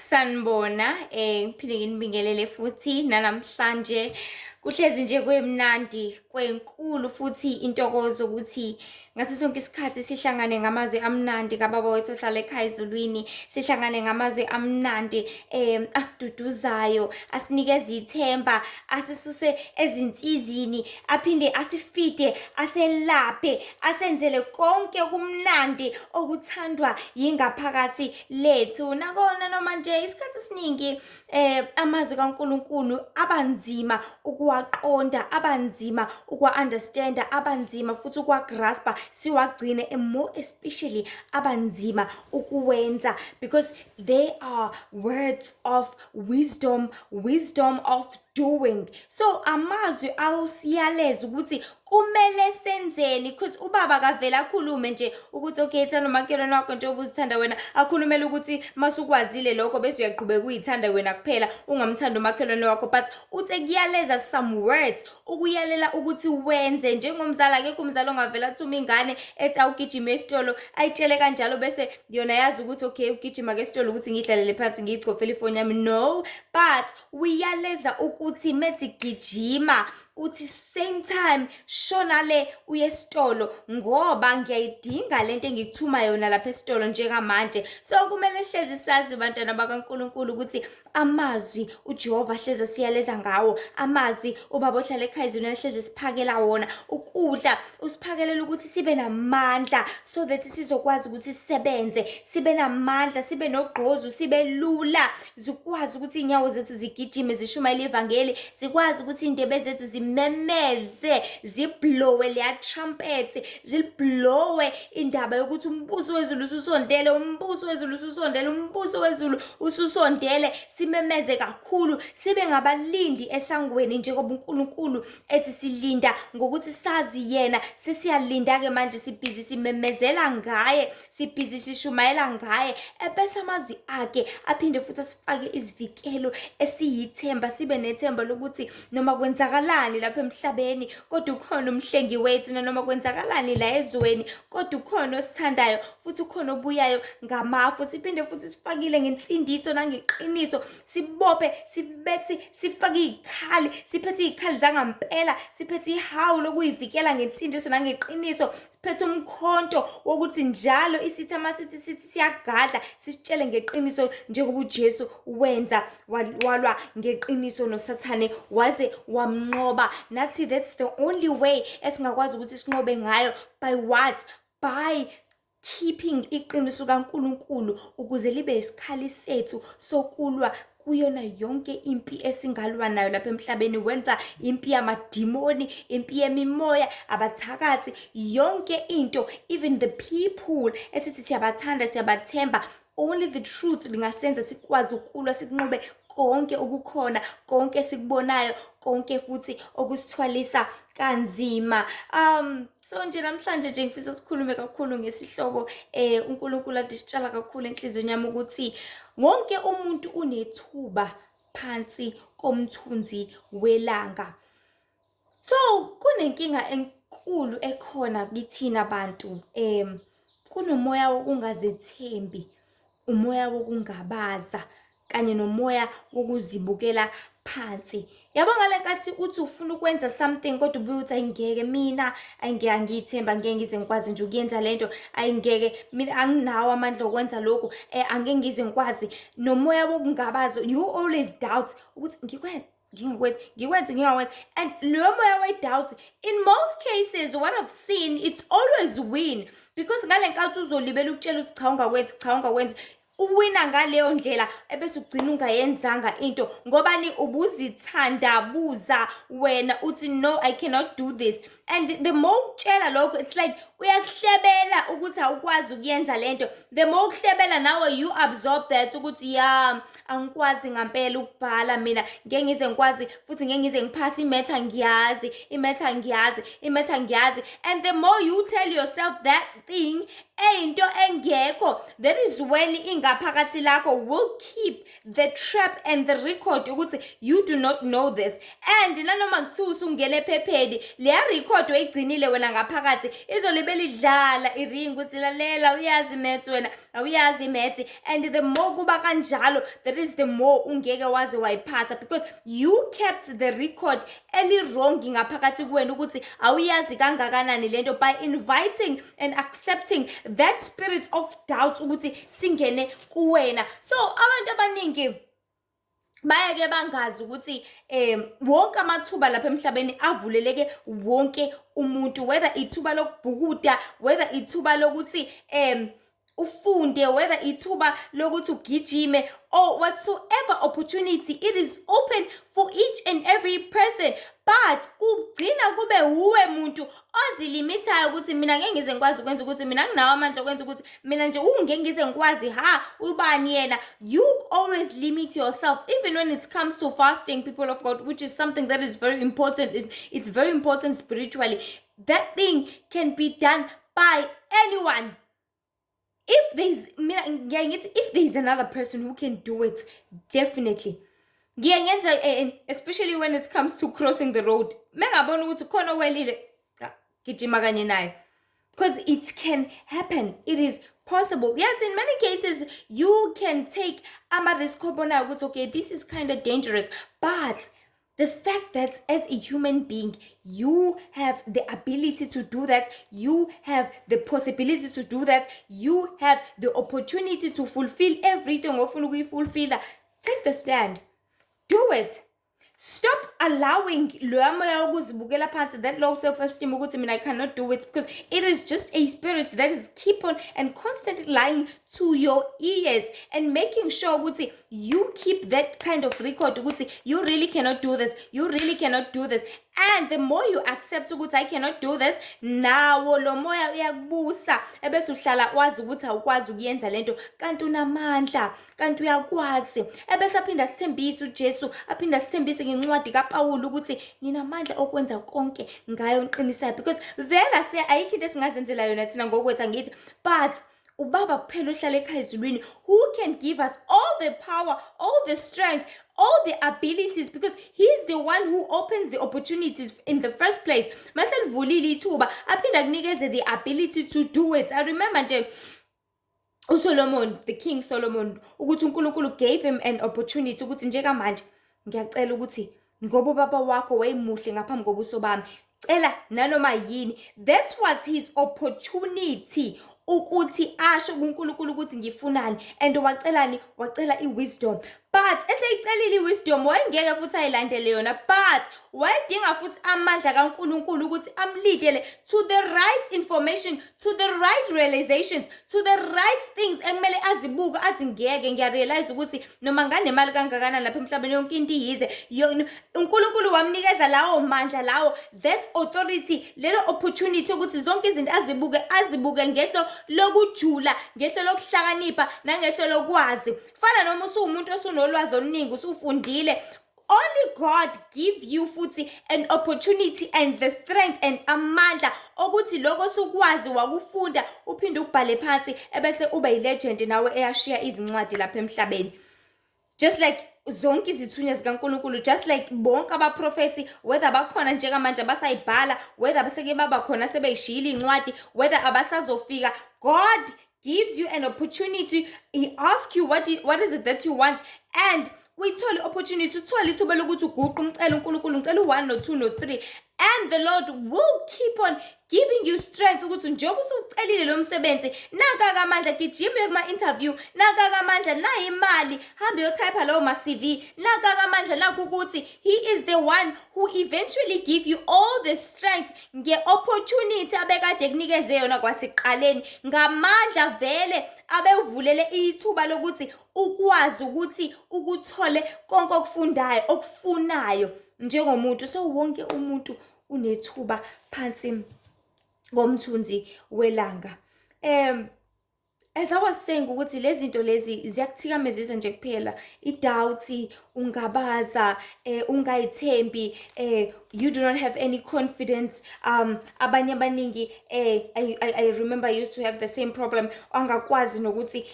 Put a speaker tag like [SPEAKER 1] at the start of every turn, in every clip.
[SPEAKER 1] Sanibona, ngiphinde nginibingelele futhi nanamhlanje. Kuhlezi nje kwemnandi kwenkulu futhi intokozo ukuthi ngaso sonke isikhathi sihlangane ngamazwi amnandi kaBaba wethu ohlala ekhaya ezulwini, sihlangane ngamazwi amnandi asiduduzayo, asinikeza ithemba, asisuse ezinsizini, aphinde asifide, aselaphe, asenzele konke okumnandi okuthandwa yingaphakathi lethu. Nakona noma nje isikhathi esiningi amazwi kaNkulunkulu abanzima ukuwaqonda, abanzima ukuwa-understanda, abanzima futhi ukuwagraspa, siwagcine, and more especially abanzima ukuwenza, because they are words of wisdom, wisdom of doing. So amazwi awusiyaleza ukuthi kumele senzeni, because ubaba kavele akhulume nje ukuthi, "Okay, thanda umakhelwane wakho njengoba uzithanda wena." Akhulumele ukuthi masukwazile lokho bese uyaqhubeka uyithanda wena kuphela, ungamthandi umakhelwane wakho, but uthe kuyaleza some words ukuyalela ukuthi wenze njengomzali. Akekho umzali ongavela athuma ingane ethi awugijime esitolo, ayitshele kanjalo, bese yona yazi ukuthi, okay, ugijima ke esitolo ukuthi ngiyihlalele phansi, ngiyichofele ifoni yami. No, but uyaleza ukuthi methi gijima, uthi same time shona le uye esitolo ngoba ngiyayidinga lento engikuthuma yona lapha esitolo njengamanje. So kumele hlezi sazi, bantwana bakaNkulunkulu, ukuthi amazwi uJehova hlezi siyaleza ngawo, amazwi ubaba ohlala ekhaya ezulwini hlezi siphakela wona ukudla, usiphakelela ukuthi sibe namandla so that sizokwazi ukuthi sisebenze, sibe namandla, sibe nogqozu, sibe lula, zikwazi ukuthi iy'nyawo zethu zigijime zishumayele ivangeli, zikwazi ukuthi iy'ndebe zethu zimemeze, ziblowe leya trumpet, ziblowe indaba yokuthi umbuso wezulu ususondele, umbuso wezulu ususondele, umbuso wezulu ususondele. Simemeze kakhulu, sibe ngabalindi esangweni njengoba uNkulunkulu ethi silinda ngokuthi sazi yena. Sesiyalinda-ke manje, sibhizi simemezela ngaye, sibhizi sishumayela ngaye, ebese amazwi akhe aphinde futhi asifake isivikelo esiyithemba, sibe nethemba lokuthi noma kwenzakalani lapha emhlabeni, kodwa ukhona umhlengi wethu, nanoma kwenzakalani la ezweni, kodwa ukhona osithandayo futhi ukhona obuyayo ngamafu. Siphinde futhi sifakile ngensindiso nangeqiniso, sibophe, sibethi, sifake iy'khali, siphethe iy'khali zangampela, siphethe ihawu lokuyivikela ngensindiso nangeqiniso, siphethe umkhonto wokuthi njalo isitha masithi sithi siyagadla, sisitshele ngeqiniso njengoba uJesu wenza, walwa ngeqiniso noSathane waze wamnqoba. Nathi that's the only way esingakwazi ukuthi sinqobe ngayo. By what? By keeping iqiniso kaNkulunkulu ukuze libe isikhali sethu sokulwa kuyona yonke impi esingalwa nayo lapha emhlabeni, whether impi yamadimoni, impi yemimoya, abathakathi, yonke into, even the people esithi siyabathanda, siyabathemba. Only the truth lingasenza sikwazi ukulwa, sikunqobe konke okukhona, konke esikubonayo, konke futhi okusithwalisa kanzima. So nje namhlanje nje ngifisa sikhulume kakhulu ngesihloko uNkulunkulu ade sitshala kakhulu enhliziyweni yami, ukuthi wonke umuntu unethuba phansi komthunzi welanga. So kunenkinga enkulu ekhona kithina bantu, kunomoya wokungazethembi, umoya wokungabaza kanye nomoya wokuzibukela phansi. Yabo, ngale nkathi uthi ufuna ukwenza something kodwa ubuye uthi, "Ayingeke mina, ayingeke, angiyithemba, angeke ngize ngikwazi nje ukuyenza lento, ayingeke mina, anginawo amandla okwenza lokhu, angeke ngize ngikwazi." Nomoya wokungabaza, you always doubt ukuthi ngikwenze, ngingakwenzi, ngikwenze, ngingakwenzi. And loyo moya we-doubt, in most cases, what I've seen, it's always win, because ngale nkathi uzolibela ukutshela ukuthi cha, ungakwenzi, cha, ungakwenzi, uwina ngaleyo ndlela, ebese ugcina ungayenzanga into. Ngobani? Ubuzithandabuza wena, uthi, "No, I cannot do this." And the more ukutshela lokho, it's like uyakuhlebela ukuthi awukwazi ukuyenza lento. The more ukuhlebela, nawe you absorb that ukuthi, ya, angikwazi ngampela ukubhala mina, ngeke ngize ngikwazi futhi, ngeke ngize ngiphase i-maths, ngiyazi i-maths, ngiyazi i-maths, ngiyazi. And the more you tell yourself that thing Eyinto engekho, that is when ingaphakathi lakho will keep the trap and the record ukuthi you do not know this. And nanoma kuthiwa usungena ephepheni, leya record oyigcinile wena ngaphakathi izolibe lidlala iringi ukuthi, "Lalela, uyazi maths wena, awuyazi maths." And the more kuba kanjalo, that is the more ungeke waze wayiphasa, because you kept the record eli-wrong ngaphakathi kuwena ukuthi awuyazi kangakanani lento, by inviting and accepting that spirit of doubt ukuthi singene kuwena. So abantu abaningi bayeke bangazi ukuthi wonke amathuba lapha emhlabeni avuleleke wonke umuntu, whether ithuba lokubhukuda, whether ithuba lokuthi ufunde, whether ithuba lokuthi ugijime or whatsoever opportunity, it is open for each and every person. But kugcina kube wuwe muntu ozilimithayo ukuthi mina ngeke ngize ngikwazi ukwenza ukuthi, mina nginawo amandla okwenza ukuthi, mina nje ungeke ngize ngikwazi, ha, ubani yena. You always limit yourself, even when it comes to fasting, people of God, which is something that is very important. It's very important spiritually. That thing can be done by anyone. If there's, mina ngiyaye ngithi, if there's another person who can do it, definitely. Ngiye ngenza, especially when it comes to crossing the road, mengabona ukuthi khona owelile, gijima kanye naye, because it can happen, it is possible. Yes, in many cases you can take ama-risk obonayo ukuthi, okay, this is kind of dangerous, but the fact that as a human being you have the ability to do that, you have the possibility to do that, you have the opportunity to fulfill everything ofuna ukuyifulfilla, take the stand, do it. Stop allowing loya moya wokuzibukela phansi, that low self-esteem ukuthi mina I cannot do it, because it is just a spirit that is keep on and constantly lying to your ears and making sure ukuthi you keep that kind of record ukuthi you really cannot do this, you really cannot do this. And the more you accept ukuthi I cannot do this, nawo lo moya uyakubusa, ebese uhlala wazi ukuthi awukwazi ukuyenza lento, kanti unamandla, kanti uyakwazi. Ebese aphinda sithembise uJesu, aphinda sithembise ngencwadi kaPawulu ukuthi ninamandla okwenza konke ngayo ngiqinisayo, because vela se ayikho into esingazenzela yona thina ngokwethu, angithi? But ubaba kuphela ohlala ekhaya ezulwini who can give us all the power, all the strength, all the abilities, because he's the one who opens the opportunities in the first place. Maselivulile ithuba, aphinde akunikeze the ability to do it. I remember nje uSolomon, the King Solomon, ukuthi uNkulunkulu gave him an opportunity ukuthi njengamanje ngiyacela ukuthi ngoba ubaba wakho wayemuhle ngaphambi kobuso bami, cela nanoma yini. That was his opportunity ukuthi asho kuNkulunkulu ukuthi ngifunani. And wacelani? Wacela i-wisdom. But eseyicelile i-wisdom, wayengeke futhi ayilandele yona, but wayedinga futhi amandla kaNkulunkulu ukuthi amleadele to the right information, to the right realizations, to the right things ekumele azibuke, athi ngeke ngiyarealize ukuthi noma nganemali kangakanani lapha emhlabeni, yonke into iyize. UNkulunkulu wamnikeza lawo mandla lawo, that authority, lelo opportunity ukuthi zonke izinto azibuke, azibuke ngehlo lokujula, ngehlo lokuhlakanipha nangehlo lokwazi. Fana noma usuwumuntu osunolwazi oluningi, usufundile, only God give you futhi an opportunity and the strength and amandla okuthi lokho osukwazi wakufunda uphinde ukubhale phansi, ebese uba yi-legend nawe eyashiya izincwadi lapha emhlabeni, just like zonke izithunywa zikaNkulunkulu, just like bonke abaprofethi, whether bakhona njengamanje abasayibhala, whether baseke baba khona sebeyishiyile iy'ncwadi, whether abasazofika. God gives you an opportunity. He asks you what is it that you want, and uyithole i-opportunity, uthole ithuba lokuthi uguqe umcele uNkulunkulu, ngicela u-one, no-two, no-three, and the Lord will keep on giving you strength ukuthi njengoba usucelile lo msebenzi, nanka amandla, gijima uye kuma-interview, nanka amandla, nayi imali, hambe uyotype lawo ma-CV, nanka amandla, nakho ukuthi he is the one who eventually give you all the strength nge-opportunity abekade kunikeze yona kwasekuqaleni, ngamandla vele abewuvulele ithuba lokuthi ukwazi ukuthi ukuthole konke okufundayo, okufunayo njengomuntu. So wonke umuntu unethuba phansi komthunzi welanga. As I was saying ukuthi lezi zinto lezi ziyakuthikamezisa nje kuphela, i-doubt, ungabaza, ungayithembi. You do not have any confidence. Abanye abaningi, I remember I used to have the same problem, angakwazi nokuthi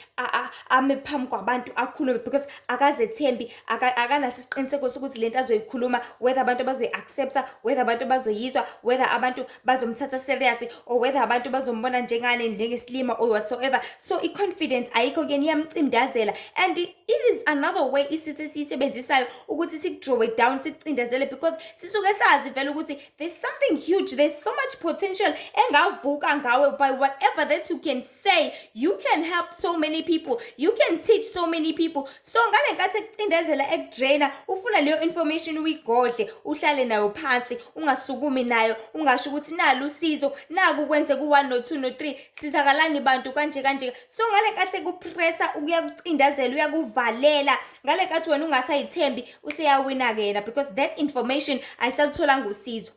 [SPEAKER 1] ame phambi kwabantu akhulume because akazethembi, akanaso isiqiniseko sokuthi lento azoyikhuluma, whether abantu bazoyi-accepta, whether abantu bazoyizwa, whether abantu bazomthatha serious or whether abantu bazombona njengani, njengesilima or whatsoever. So i-confidence ayikho kuyena, iyamcindazela, and it is another way isitha esiyisebenzisayo ukuthi siku-draw down, sikucindezele, because sisuke sazi vele ukuthi there's something huge, there's so much potential engavuka ngawe. By whatever that you can say, you can help so many people, you can teach so many people. So ngale nkathi ekucindezela, ekudraina, ufuna leyo information uyigodle, uhlale nayo phansi, ungasukumi nayo, ungasho ukuthi nalo usizo, naku kwenze ku-1 no-2 no-3, sizakalani bantu, kanje kanje. So ngale nkathi ekupressa, uyakucindezela, uyakuvalela, ngale nkathi wena ungasayithembi, useyawina-ke yena, because that information ayisalutholanga usizo.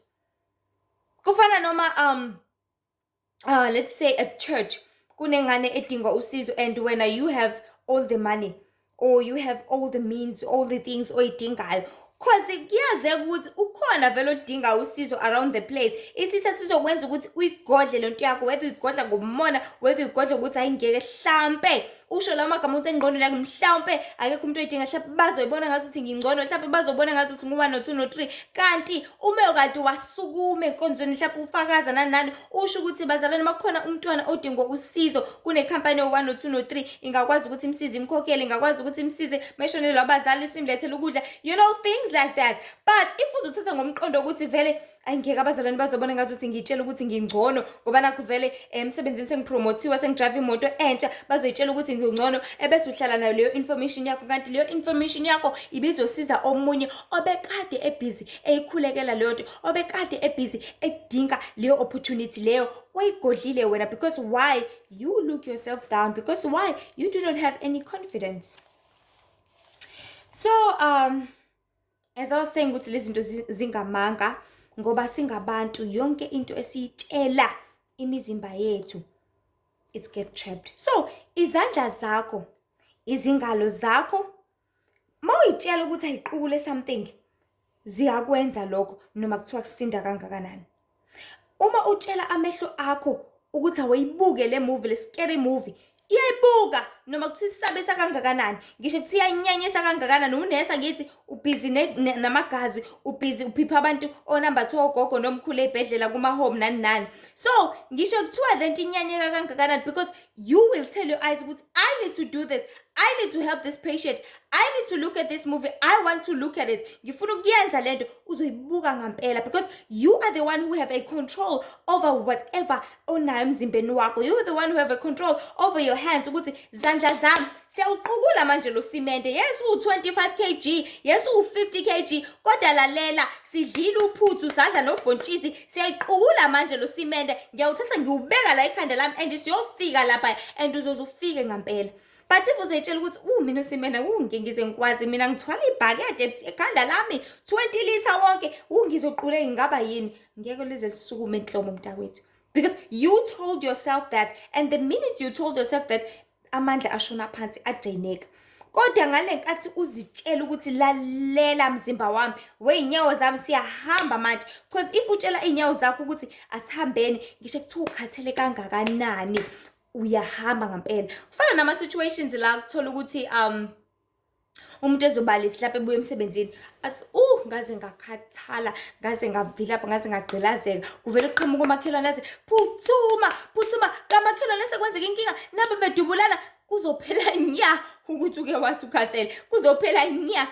[SPEAKER 1] Kufana noma let's say a church kunengane edinga usizo and wena you have all the money or you have all the means, all the things oyidingayo, 'cause kuyazeka ukuthi ukhona vele odinga usizo around the place. Isitha sizokwenza ukuthi uyigodle lento yakho, whether uyigodla ngomona, whether uyigodla ukuthi ayingeke, hlampe usho lawo magama ukuthi engqondweni yakho, mhlawumpe akekho umuntu oyidinga, mhlawumpe bazoyibona ngathi ukuthi ngingcono, mhlawumpe bazobona ngathi ukuthi ngu-1 no-2 no-3. Kanti uma kanti wasukuma enkonzweni, mhlawumpe ufakaza nani nani, usho ukuthi bazalwane, makukhona umntwana odinga usizo, kunekhampani yo-1 no-2 no-3 ingakwazi ukuthi imsize, imkhokhele, ingakwazi ukuthi imsize mayishonelwe abazali, simlethele ukudla, things like that. But if uzothatha ngomqondo ukuthi vele ayingeke, abazalwane bazobona ngazuthi ngiyitshela ukuthi ngingcono ngoba nakhu vele emsebenzini sengipromothiwe, sengidrayiva imoto entsha, bazoyitshela ukuthi ngingcono, ebese uhlala nayo leyo information yakho, kanti leyo information yakho ibizosiza omunye obekade ebhizi eyikhulekela leyo nto, obekade ebhizi edinga leyo opportunity leyo oyigodlile wena. Because why? You look yourself down. Because why? You do not have any confidence. So as I was saying ukuthi lezi zinto zingamanga ngoba singabantu, yonke into esiyitshela imizimba yethu, it's get trapped. So izandla zakho, izingalo zakho, mawuyitshela ukuthi ayiqukule something, ziyakwenza lokho noma kuthiwa kusinda kangakanani. Uma utshela amehlo akho ukuthi awayibuke le movie, le scary movie, iyayibuka noma kuthiwa isabisa kangakanani, ngisho kuthiwa iyanyenyisa kangakanani. Unesa ngithi ubhizi namagazi, ubhizi uphipha abantu onumber 2, ogogo nomkhulu ey'bhedlela, kuma-home, nani nani. So ngisho kuthiwa lento inyanyeka kangakanani, because you will tell your eyes ukuthi I need to do this, I need to help this patient, I need to look at this movie, I want to look at it, ngifuna ukuyenza lento, uzoyibuka ngampela, because you are the one who have a control over whatever onayo emzimbeni wakho. You are the one who have a control over your hands ukuthi zandla zami, siyawuqukula manje lo simente. Yes, uwu-25 kg, yes, uwu-50 kg, kodwa lalela, sidlile uphuthu, sadla nobhontshisi, siyayiqukula manje lo simente, ngiyawuthatha ngiwubeka la ekhanda lami and siyofika lapha, and uzoze ufike ngampela. But if uzoyitshela ukuthi mina usimena ngize ngikwazi, mina ngithwala ibhakede ekhanda lami 20 litre wonke, ngizoquleka, ngingaba yini, ngeke lize lisukume enhlobo mntakwethu, because you told yourself that, and the minute you told yourself that, amandla ashona phansi, adraineka. Kodwa ngale nkathi uzitshela ukuthi lalela mzimba wami, wey'nyawo zami, siyahamba manje, because if utshela iy'nyawo zakho ukuthi asihambeni, ngisho kuthiwa ukhathele kangakanani, uyahamba ngampela. Kufana nama-situations la kuthola ukuthi umuntu ezobalisa lapho ebuya emsebenzini, athi ngaze ngakhathala, ngaze ngavilapha, ngaze ngagqilazeka, kuvele kuqhamuka umakhelwane athi phuthuma, phuthuma kamakhelwane, sekwenzeka inkinga, nabo bedubulana. Kuzophela nya ukuthi uke wathi ukhathele, kuzophela nya.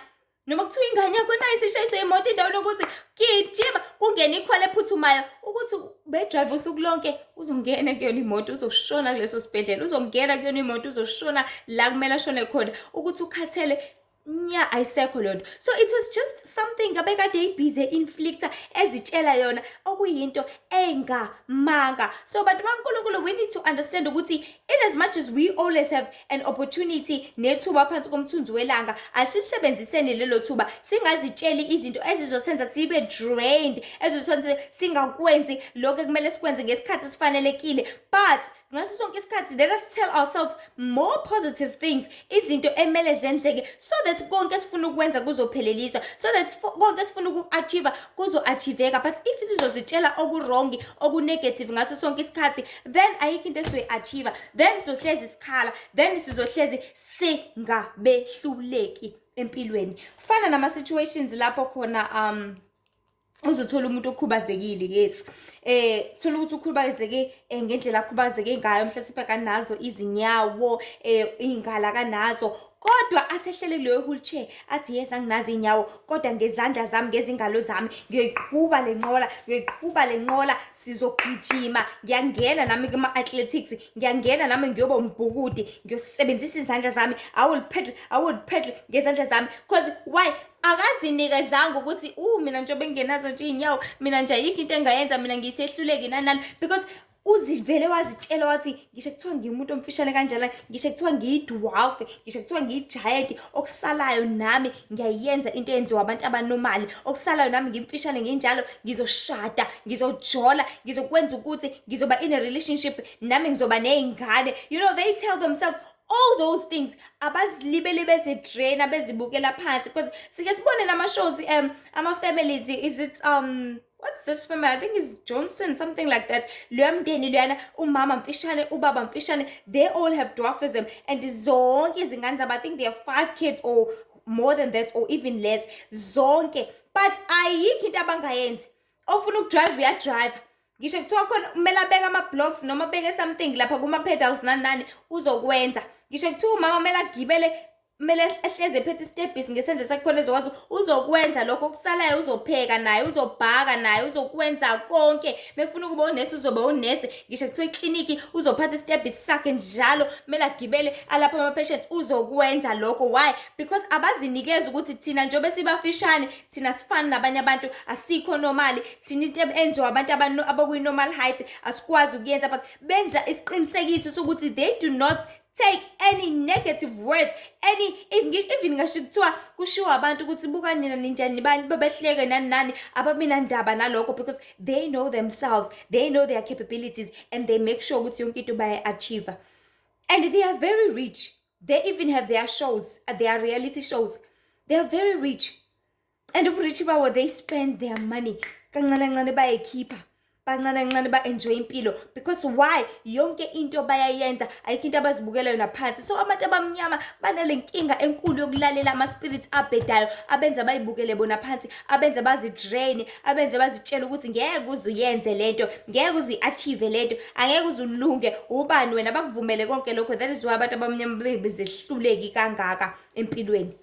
[SPEAKER 1] Noma kuthiwa ingane yakho nayo isishayiswe imoto endaweni yokuthi gijima kungena i-call ephuthumayo ukuthi bedrayive usuku lonke, uzongena kuyona imoto, uzoshona kuleso sibhedlela, uzongena kuyona imoto, uzoshona la kumele ashone khona. Ukuthi ukhathele nya, ayisekho leyo nto. So it was just something abekade eyibhizi e-inflicta, ezitshela yona, okuyinto engamanga. So bantu baNkulunkulu, we need to understand ukuthi in as much as we always have an opportunity nethuba phansi komthunzi welanga, asilisebenziseni lelo thuba, singazitsheli izinto ezizosenza sibe drained, ezizosenza singakwenzi lokho ekumele sikwenze ngesikhathi esifanelekile. But Ngaso sonke isikhathi, let us tell ourselves more positive things, izinto emele zenzeke, so that konke esifuna ukwenza kuzopheleliswa, so that konke esifuna uku-achieve kuzo-achieveka. But if sizozitshela oku-wrong, oku-negative ngaso sonke isikhathi, then ayikho into esizoyi-achieve, then sizohlezi sikhala, then sizohlezi singabehluleki empilweni. Fana nama-situations lapho khona uzothola umuntu okhubazekile, yes, thola ukuthi ukhubazeke ngendlela akhubazeke ngayo, mhlawumbe akanazo izinyawo, iy'ngalo akanazo, kodwa athi ehlele kuleyo wheelchair athi, "Yes, anginazo iy'nyawo, kodwa ngezandla zami, ngezingalo zami ngiyoyiqhuba le nqola, ngiyoyiqhuba le nqola, sizogijima, ngiyangena nami kuma-athletics, ngiyangena nami ngiyoba umbhukudi, ngiyosebenzisa izandla zami. I will pedal, I will pedal ngezandla zami." 'Cause why? Akazinikezanga ukuthi mina njengoba engenazo nje iy'nyawo, mina nje ayikho into engayenza, mina ngisehluleki, nani nani, because uzivele wazitshela wathi, "Ngisho kuthiwa ngiwumuntu omfishane kanjena, ngisho kuthiwa ngiyi-dwarf, ngisho kuthiwa ngiyi-giant, okusalayo nami ngiyayenza into eyenziwa abantu aba-normal. Okusalayo nami ngimfishane nginjalo, ngizoshada, ngizojola, ngizokwenza ukuthi ngizoba in a relationship, nami ngizoba ney'ngane." They tell themselves all those things, abazilibeli bezi-drain, bezibukela phansi, because sike sibone nama-shows, ama-families. Is it what's this family? I think it's Johnson, something like that. Loya mndeni loyana, umama mfishane, ubaba mfishane, they all have dwarfism, and zonke izingane zabo, I think there are five kids or more than that or even less, zonke, but ayikho into abangayenzi. Ofuna uku-drive uya-drive. Ngisho kuthiwa khona kumele abeke ama-blocks noma abeke something lapha kuma-pedals, nani nani, uzokwenza. Ngisho kuthiwa umama kumele agibele, kumele ehlezi ephethe isitebhisi ngesandla sakhe khona ezokwazi, uzokwenza lokho. Okusalayo uzopheka naye, uzobhaka naye, uzokwenza konke. Mefuna ukuba unesi, uzoba unesi. Ngisho kuthiwa ekliniki uzophatha isitebhisi sakhe njalo, kumele agibele alapha ama-patients, uzokwenza lokho. Why? Because abazinikeza ukuthi thina njengoba sibafishane, thina sifani nabanye abantu, asikho normal thina, into enziwa abantu abakwi-normal height asikwazi ukuyenza. But benza isiqinisekiso sokuthi they do not take any negative words, any if ngisho even ngasho kuthiwa kushiwo abantu ukuthi, "Buka nina, ninjani," bani babehleke, nani nani, ababi nandaba nalokho, because they know themselves, they know their capabilities, and they make sure ukuthi yonke into bayayi-achieve. And they are very rich. They even have their shows, their reality shows. They are very rich, and ubu-rich babo, they spend their money kancane kancane, bayayikhipha kancane kancane, ba-enjoy impilo. Because why? Yonke into bayayenza, ayikho into abazibukela yona phansi. So abantu abamnyama banale nkinga enkulu yokulalela ama-spirits abhedayo, abenza bayibukele bona phansi, abenza bazi-drain, abenza bazitshele ukuthi ngeke uze uyenze lento, ngeke uze uyi-achieve lento, angeke uze ulunge, ubani wena? Bakuvumele konke lokho. That is why abantu abamnyama bezehluleki kangaka empilweni,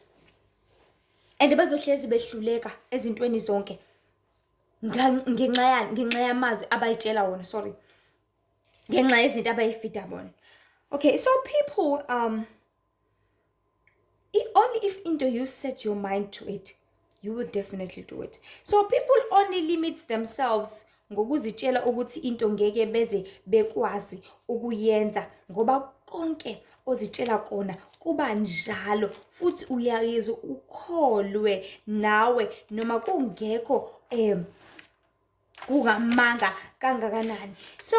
[SPEAKER 1] and bazohlezi behluleka ezintweni zonke. Ngenxa yani? Ngenxa yamazwi abayitshela wona, sorry, ngenxa yezinto abayi-feeda bona. Okay, so people, only if into you set your mind to it, you will definitely do it. So people only limit themselves ngokuzitshela ukuthi into ngeke beze bekwazi ukuyenza, ngoba konke ozitshela kona kuba njalo, futhi uyayizwa ukholwe nawe noma kungekho kungamanga kangakanani. So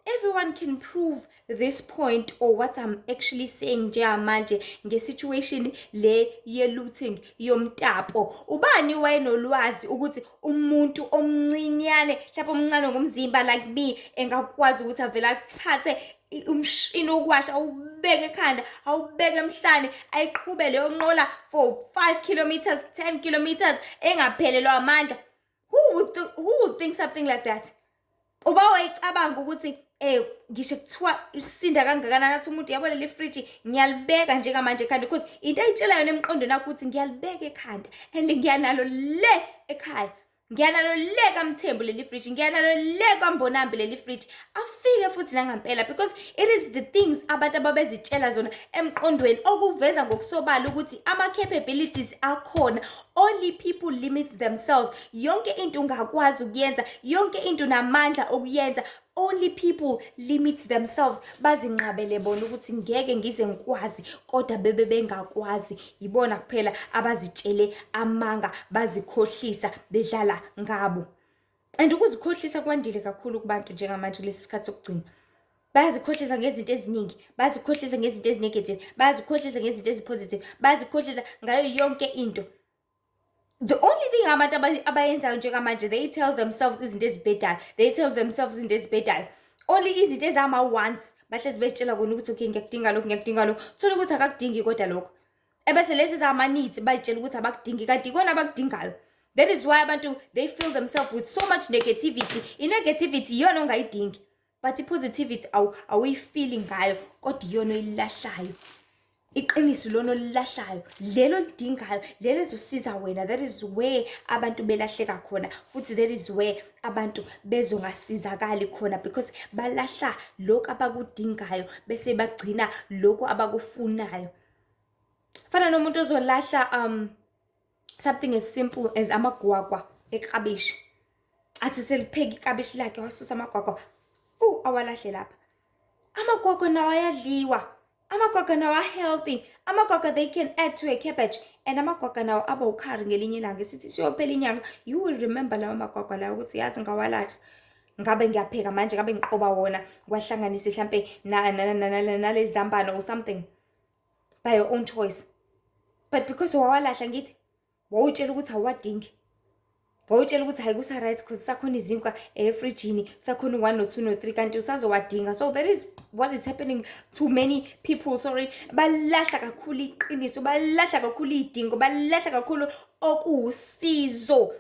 [SPEAKER 1] everyone can prove this point or what I'm actually saying njengamanje nge-situation le ye-looting yomtapo. Ubani wayenolwazi ukuthi umuntu omncinyane, mhlawumbe omncane ngomzimba like me, engakwazi ukuthi avele athathe umshini wokuwasha, awubeke ekhanda, awubeke emhlane, ayiqhube leyo nqola for 5 kilometers, 10 kilometers, engaphelelwa amandla? Who would think something like that? Uba wayicabanga ukuthi ngisho kuthiwa isinda kangakanani, athi umuntu, "Yabo leli friji ngiyalibeka njengamanje ekhanda," because into ayitshela yona emqondweni wakho ukuthi ngiyalibeka ekhanda and ngiyanalo le ekhaya, ngiyanalo le kaMthembu leli friji, ngiyanalo le kwaMbonambi leli friji, afike futhi nangampela, because it is the things abantu ababezitshela zona emqondweni okuveza ngokusobala ukuthi ama-capabilities akhona. Only people limit themselves. Yonke into ungakwazi ukuyenza, yonke into unamandla okuyenza. Only people limit themselves, bazinqabele bona ukuthi ngeke ngize ngikwazi, kodwa bebe bengakwazi. Yibona kuphela abazitshele amanga, bazikhohlisa, bedlala ngabo. And ukuzikhohlisa kwandile kakhulu kubantu njengamanje kulesi sikhathi sokugcina. Bayazikhohlisa ngezinto eziningi, bayazikhohlisa ngezinto ezi-negative, bayazikhohlisa ngezinto ezi-positive, bayazikhohlisa ngayo yonke into. The only thing abantu abayenzayo njengamanje, they tell themselves izinto ezibhedayo, they tell themselves izinto ezibhedayo. Only izinto ezama-wants, bahlezi betshela kona ukuthi, "Okay, ngiyakudinga lokhu, ngiyakudinga lokhu." Thola ukuthi akakudingi kodwa lokho. Ebese lezi zama-needs bayitshela ukuthi abakudingi, kanti ikona abakudingayo. That is why abantu, they fill themselves with so much negativity. I-negativity iyona ongayidingi, but i-positivity awuyifili ngayo, kodwa iyona oyilahlayo. Iqiniso lona olilahlayo, lelo olidingayo, lelo ezosiza wena. That is where abantu belahleka khona futhi, that is where abantu bezongasizakali khona, because balahla lokhu abakudingayo bese bagcina lokhu abakufunayo. Fana nomuntu ozolahla something as simple as amagwagwa eklabishi. Athi selipheka iklabishi lakhe, wasusa amagwagwa, fu, awalahle lapha. Amagwagwa nawo ayadliwa. Amagwagwa nawo a-healthy. Amagwagwa, they can add to a cabbage, and amagwagwa nawo aba ukhari ngelinye ilanga. Sithi siyophela inyanga, you will remember lawo magwagwa lawo ukuthi, "Yazi, ngawalahla. Ngabe ngiyapheka manje, ngabe ngiqoba wona, ngiwahlanganise hlampe nalezi zambane or something," by your own choice. But because wawalahla, ngithi wawutshela ukuthi awuwadingi. Wawutshela ukuthi hayi, kusa-right 'cause sakhona izinkwa efrijini, sakhona u-one no-two no-three, kanti usazowadinga. So that is what is happening to many people, sorry. Balahla kakhulu iqiniso, balahla kakhulu iy'dingo, balahla kakhulu okuwusizo.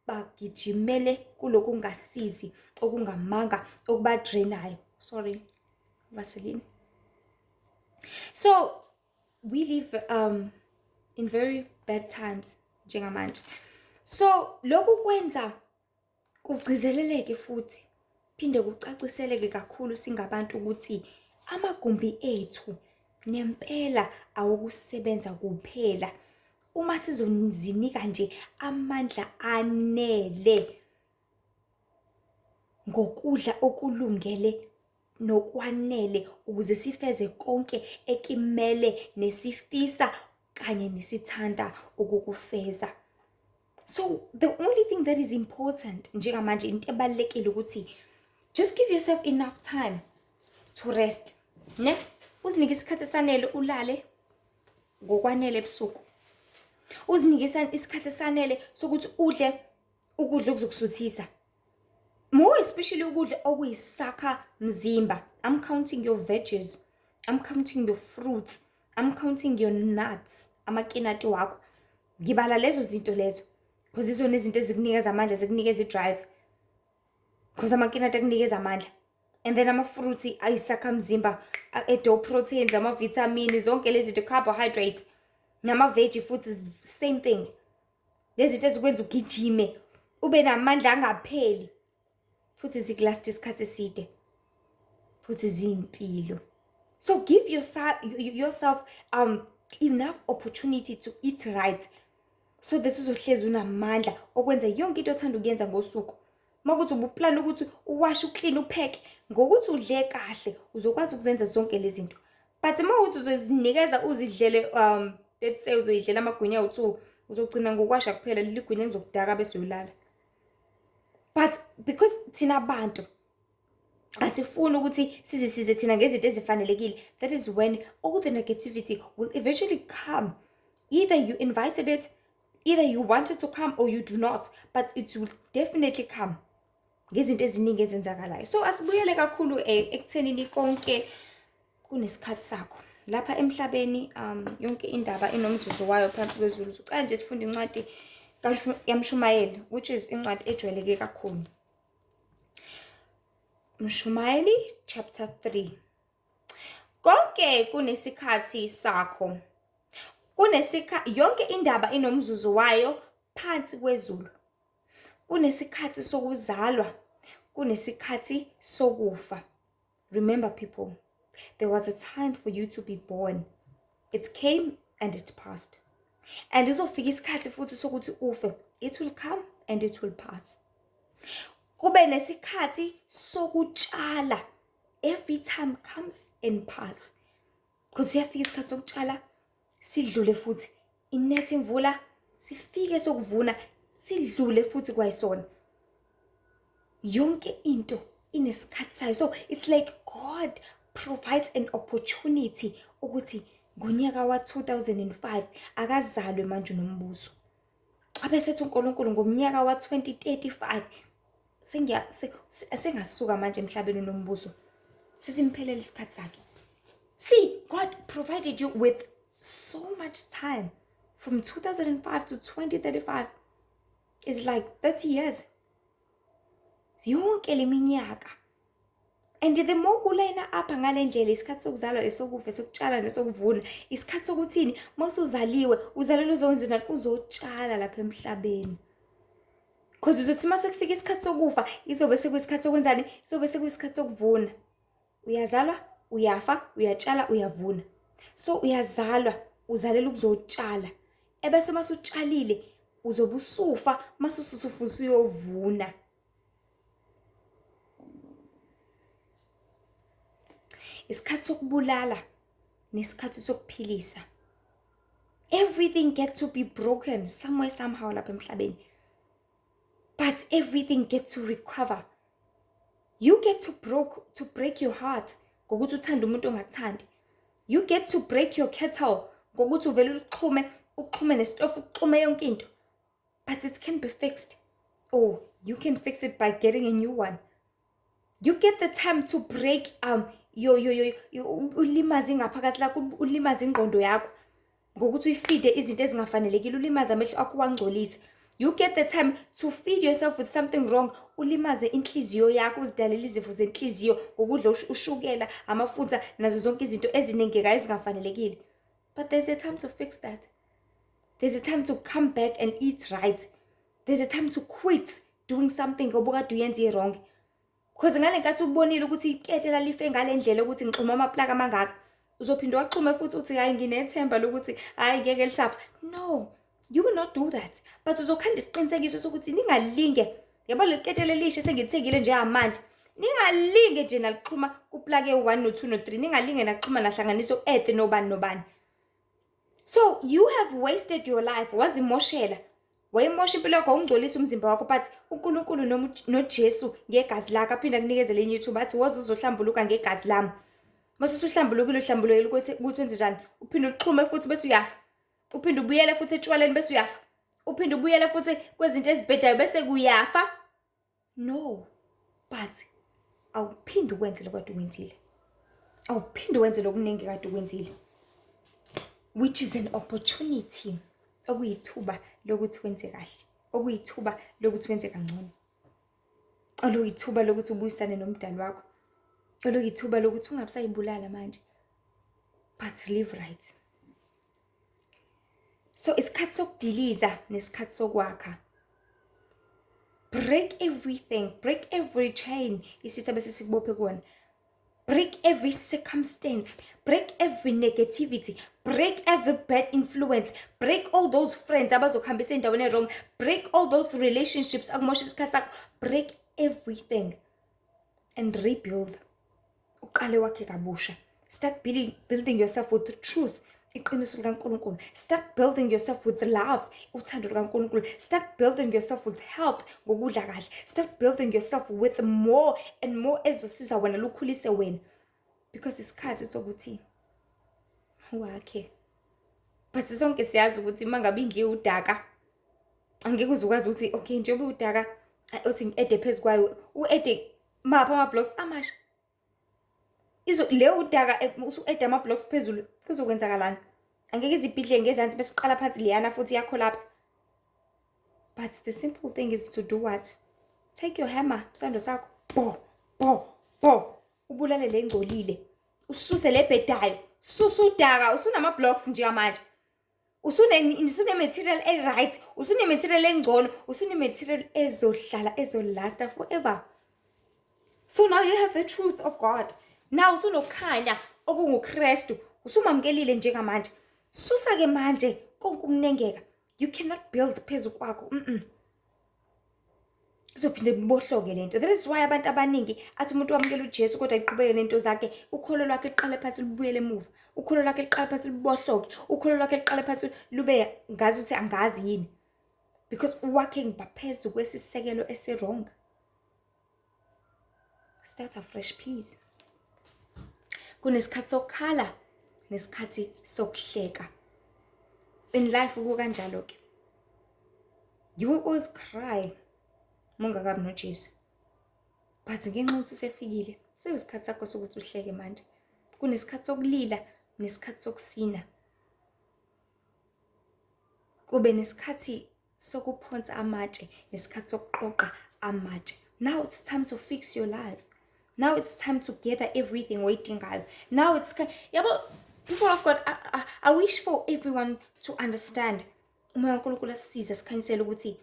[SPEAKER 1] Bagijimele kulokhu okungasizi, okungamanga, okuba-drain-ayo. Sorry, Vaseline. So we live in very bad times njengamanje. So lokhu kwenza kugcizeleleke futhi phinde kucaciseleke kakhulu singabantu ukuthi amagumbi ethu nempela awokusebenza kuphela. Uma sizozinika nje amandla anele ngokudla okulungele nokwanele ukuze sifeze konke ekimele nesifisa kanye nesithanda ukukufeza. So the only thing that is important njengamanje, into ebalulekile ukuthi just give yourself enough time to rest. Ne? Uzinike isikhathi esanele, ulale ngokwanele ebusuku. Uzinike isikhathi esanele sokuthi udle ukudla okuzokusuthisa. More especially ukudla okuyisakha mzimba. I'm counting your veggies. I'm counting your fruits. I'm counting your nuts. Amakinati wakho. Ngibala lezo zinto lezo. Because izona izinto ezikunikeza amandla, zikunikeza i-drive. Because amakinati akunikeza amandla. And then ama-fruits ayisakhamzimba, ado-proteins, ama-vitamini, zonke lezi zinto, carbohydrates. Nama-veggie futhi, same thing. Lezi zinto ezikwenza ugijime, ube namandla angapheli. Futhi ziku-last isikhathi eside. Futhi ziyimpilo. So give yourself enough opportunity to eat right, so that uzohlezi unamandla okwenza yonke into othanda ukuyenza ngosuku. Makuthi ubu-plan ukuthi uwashe, u-clean, upheke, ngokuthi udle kahle uzokwazi ukuzenza zonke lezi zinto. But uma kuwukuthi uzozinikeza uzidlele, let's say uzoyidlela amagwinya awu-two, uzogcina ngokuwasha kuphela leli gwinya elizokudaka bese uyolala. But because thina bantu asifuni ukuthi sizisize thina ngezinto ezifanelekile, that is when all the negativity will eventually come. Either you invited it, either you want it to come or you do not, but it will definitely come ngezinto eziningi ezenzakalayo. So asibuyele kakhulu ekuthenini konke kunesikhathi sakho. Lapha emhlabeni yonke indaba inomzuzu wayo phansi kwezulu. Sicela nje sifunde incwadi yaMshumayeli, which is incwadi ejwayeleke kakhulu. Mshumayeli chapter 3. Konke kunesikhathi sakho. Kunesikhathi, yonke indaba inomzuzu wayo phansi kwezulu. Kunesikhathi sokuzalwa, kunesikhathi sokufa. Remember, people, there was a time for you to be born. It came and it passed. And izofika isikhathi futhi sokuthi ufe. It will come and it will pass. Kube nesikhathi sokutshala. Every time comes and pass. Because siyafika isikhathi sokutshala, sidlule futhi. Inethe imvula, sifike sokuvuna, sidlule futhi kwayisona. Yonke into Inesikhathi sayo. So it's like God provides an opportunity ukuthi ngonyaka wa-2005 akazalwe manje uNombuso. Abesethi uNkulunkulu ngomnyaka wa-2035 sengasuka manje emhlabeni uNombuso. Sesimphelele isikhathi sakhe. See, God provided you with so much time from 2005 to 2035. It's like 30 years. Yonke leminyaka. And the more kulayina apha ngale ndlela, isikhathi sokuzalwa, esokufa, esokutshala nesokuvuna. Isikhathi sokuthini? Mawusuzaliwe, uzalelwe uzokwenza, uzotshala lapha emhlabeni. Cause uzothi mase kufika isikhathi sokufa, izobe sekuyisikhathi sokwenzani? Izobe sekuyisikhathi sokuvuna. Uyazalwa, uyafa, uyatshala, uyavuna. So uyazalwa, uzalela ukuzotshala. Ebese masutshalile uzobe usufa, mase ususufa usuyovuna. Isikhathi sokubulala nesikhathi sokuphilisa. Everything get to be broken somewhere somehow lapha emhlabeni. But everything get to recover. You get to break your heart ngokuthi uthande umuntu ongakuthandi. You get to break your kettle ngokuthi uvele uxhume, uxhume nesitofu, uxhume yonke into. But it can be fixed. Or you can fix it by getting a new one. You get the time to break your ulimaze ingaphakathi lakho, ulimaze ingqondo yakho ngokuthi uyifide izinto ezingafanelekile, ulimaze amehlo akho, wangcolise. You get the time to feed yourself with something wrong, ulimaze inhliziyo yakho, uzidalele izifo zenhliziyo ngokudla ushukela, amafutha nazo zonke izinto ezinengekayo ezingafanelekile. But there's a time to fix that. There's a time to come back and eat right. There's a time to quit doing something obukade uyenza i-wrong. Because ngale nkathi ubonile ukuthi iketela life ngale ndlela ukuthi ngixhuma amaplaka amangaka, uzophinda waxhume futhi uthi hayi nginethemba lokuthi hayi ngeke lisafa. No, you will not do that. But uzokhanda isiqinisekiso sokuthi ningalinge. Yabo leli ketele elisha sengithengile njengamanje. Ningalinge nje nalixhuma kuplake 1 no 2 no 3. Ningalinge naxhuma nahlanganisa u-earth nobani nobani. So you have wasted your life, wazimoshela. Wayimosha impilo yakho, wawungcolisa umzimba wakho, but uNkulunkulu noJesu ngegazi lakhe aphinde akunikeze lenye ithuba athi woza uzohlambuluka ngegazi lami. Mase usuhlambulukile, uhlambulukile ukuthi wenze njani? Uphinde uxhume futhi bese uyafa. Uphinde ubuyele futhi etshwaleni bese uyafa. Uphinde ubuyele futhi kwezinto ezibhedayo bese kuyafa. No, but awuphinde ukwenze lokho kade ukwenzile. Awuphinde wenze lokuningi kade ukwenzile. Which is an opportunity, okuyithuba lokuthi wenze kahle, okuyithuba lokuthi wenze kangcono, oluyithuba lokuthi ubuyisane nomdali wakho, oluyithuba lokuthi ungabe usayibulala manje, but live right. So isikhathi sokudiliza nesikhathi sokwakha. Break everything, break every chain isitha bese sikubophe kuwona. Break every circumstance, break every negativity, break every bad influence, break all those friends abazokuhambisa endaweni e-wrong, break all those relationships akumosha isikhathi sakho, break everything and rebuild. Uqale wakhe kabusha. Start building yourself with the truth, iqiniso likaNkulunkulu. Start building yourself with love, uthando lukaNkulunkulu. Start building yourself with health, ngokudla kahle. Start building yourself with more and more ezosiza wena, lukhulise wena. Because isikhathi sokuthi wakhe. But sonke siyazi ukuthi uma ngabe indlu udaka, angeke uze ukwazi ukuthi okay njengoba udaka uthi ngi-ede phezu kwayo, u-ede maphi ama-blocks amasha. Izo leyo udaka usu-ede ama-blocks phezulu, kuzokwenzakalani? Angeke izibhidle ngezansi bese uqala phansi leyana futhi iya-collapse. But the simple thing is to do what? Take your hammer, isando sakho, bo bo bo, ubulale le ngcolile, ususe le bhedayo, susa udaka, usunama-blocks njengamanje. Usune-material e-right, usune-material engcono, usune-material ezohlala, ezolasta forever. So now you have the truth of God. Now usunokukhanya okunguKristu, usumamukelile njengamanje. Susa-ke manje konke ukunengeka. You cannot build phezu kwakho. Kuzophinde kubohloke lento. That is why abantu abaningi athi umuntu wamukela uJesu kodwa iqhubeke nento zakhe, ukholo lwakhe liqale phansi lubuyele emuva. Ukholo lwakhe liqale phansi lubohloke. Ukholo lwakhe liqale phansi lube ngazi ukuthi angazi yini. Because wakhe ngaphezu kwesisekelo esi-wrong. Start afresh, please. Kunesikhathi sokukhala nesikhathi sokuhleka. In life kukanjalo ke. You will always cry mungakabi noJesu. But ngenxa yokuthi usefikile, sekuyisikhathi sakho sokuthi uhleke manje. Kunesikhathi sokulila nesikhathi sokusina. Kube nesikhathi sokuphonsa amatshe nesikhathi sokuqoqa amatshe. Now it's time to fix your life. Now it's time to gather everything oyidingayo. Now it's, yabo, people of God, I wish for everyone to understand. Umoya kaNkulunkulu asisize, sikhanyisele ukuthi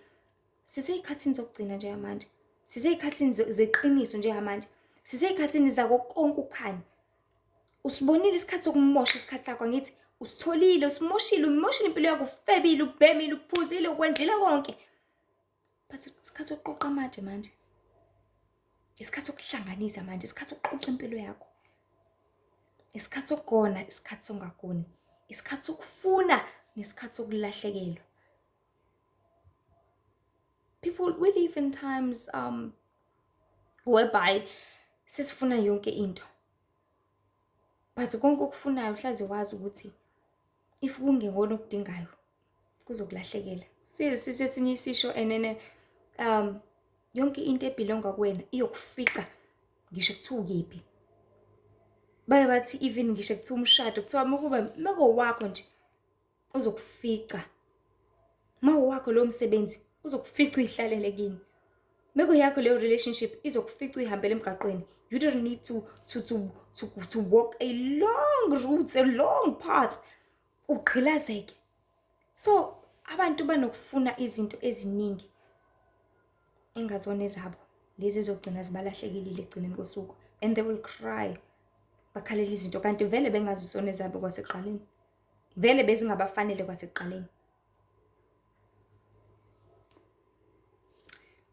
[SPEAKER 1] sisey'khathini zokugcina njengamanje. Sisey'khathini zeqiniso njengamanje. Sisey'khathini zako konke ukukhanya. Usibonile isikhathi sokumosha isikhathi sakho, angithi? Usitholile, usimoshile, umoshile impilo yakho, ufebile, ubhemile, uphuzile, ukwenzile konke. But isikhathi sokuqoqa amatshe manje. Isikhathi sokuhlanganisa manje, isikhathi sokuqoqa impilo yakho. Isikhathi sokugona, isikhathi sokungagoni. Isikhathi sokufuna nesikhathi sokulahlekelwa. People, we live in times whereby sesifuna yonke into. But konke okufunayo uhlaze wazi ukuthi if kungekona okudingayo kuzokulahlekela. Sisesinye isisho enene, yonke into ebelonga kuwena iyokufica ngisho kuthiwa ukephi. Baye bathi even ngisho kuthiwa umshado, kuthiwa makuba makowakho nje uzokufica. Mawowakho lowo msebenzi uzokufica uyihlalele kini. Mekuyakho leyo relationship izokufica uyihambele emgaqweni. You don't need to walk a long route, a long path. Ugqilazeke. So abantu banokufuna izinto eziningi engazona ezabo, lezi ezogcina zibalahlekile ekugcineni kosuku, and they will cry, bakhalela izinto kanti vele bengazisona ezabo kwasekuqaleni, vele bezingabafanele kwasekuqaleni.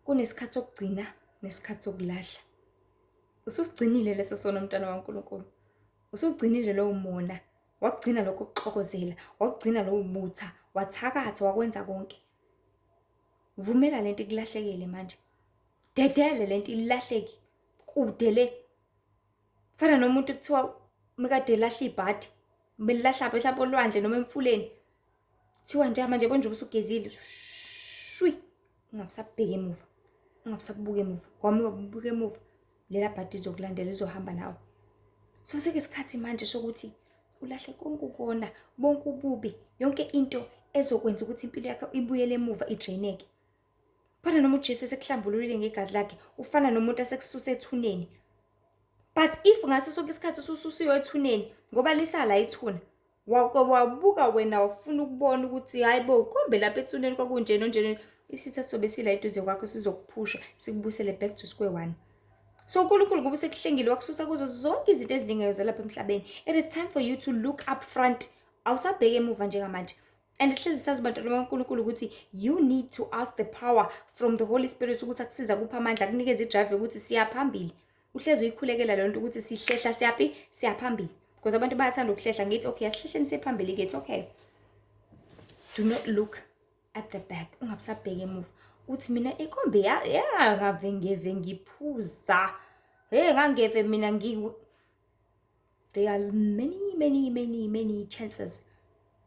[SPEAKER 1] Kunesikhathi sokugcina nesikhathi sokulahla. Ususigcinile leso sono, mntwana waNkulunkulu. Usugcinile lowo mona, wakugcina lokho kuxokozela, wakugcina lowo butha, wathakatha, wakwenza konke. Vumela lento ikulahlekele manje. Dedele lento ilahleke kude le. Fana nomuntu kuthiwa mekade elahla ibhadi, belilahla mhlawumbe olwandle noma emfuleni. Kuthiwa nje manje yabo nje usugezile, shwi, ungabusabheka emuva, ungabusabuka emuva, ngoba ubuka emuva lela bhadi izokulandela, izohamba nawe. So sekuyisikhathi manje sokuthi ulahle konke ukona, bonke ububi, yonke into ezokwenza ukuthi impilo yakho ibuyele emuva, idraineke. Fana noma uJesu esekuhlambululile ngegazi lakhe, ufana nomuntu asekususa ethuneni. But if ngaso sonke isikhathi usususiwe ethuneni, ngoba lisala ithuna, wabuka wena wafuna ukubona ukuthi hayi bo, kombe lapha ethuneni kwakunjena onjena, isitha sobe sila eduze kwakho, sizokuphusha sikubuyisele back to square one. So uNkulunkulu ngoba usekuhlengile wakususa kuzo zonke izinto eziningi zalapha emhlabeni, it is time for you to look up front. Awusabheki emuva njengamanje. And sihlezi sazi, bantwana baNkulunkulu, ukuthi you need to ask the power from the Holy Spirit ukuthi akusiza kupha amandla, akunikeze idrive yokuthi siya phambili. Uhlezi uyikhulekela leyo nto ukuthi sihlehla siyaphi, siya phambili. Because abantu bayathanda ukuhlehla, ngithi okay, asihlehleni siye phambili-ke, it's okay. Do not look at the back, ungabusabheki emuva. Uthi mina ikombi ya ngave ngeve ngiphuza. Hey, ngangeve mina ngi. There are many, many, many, many chances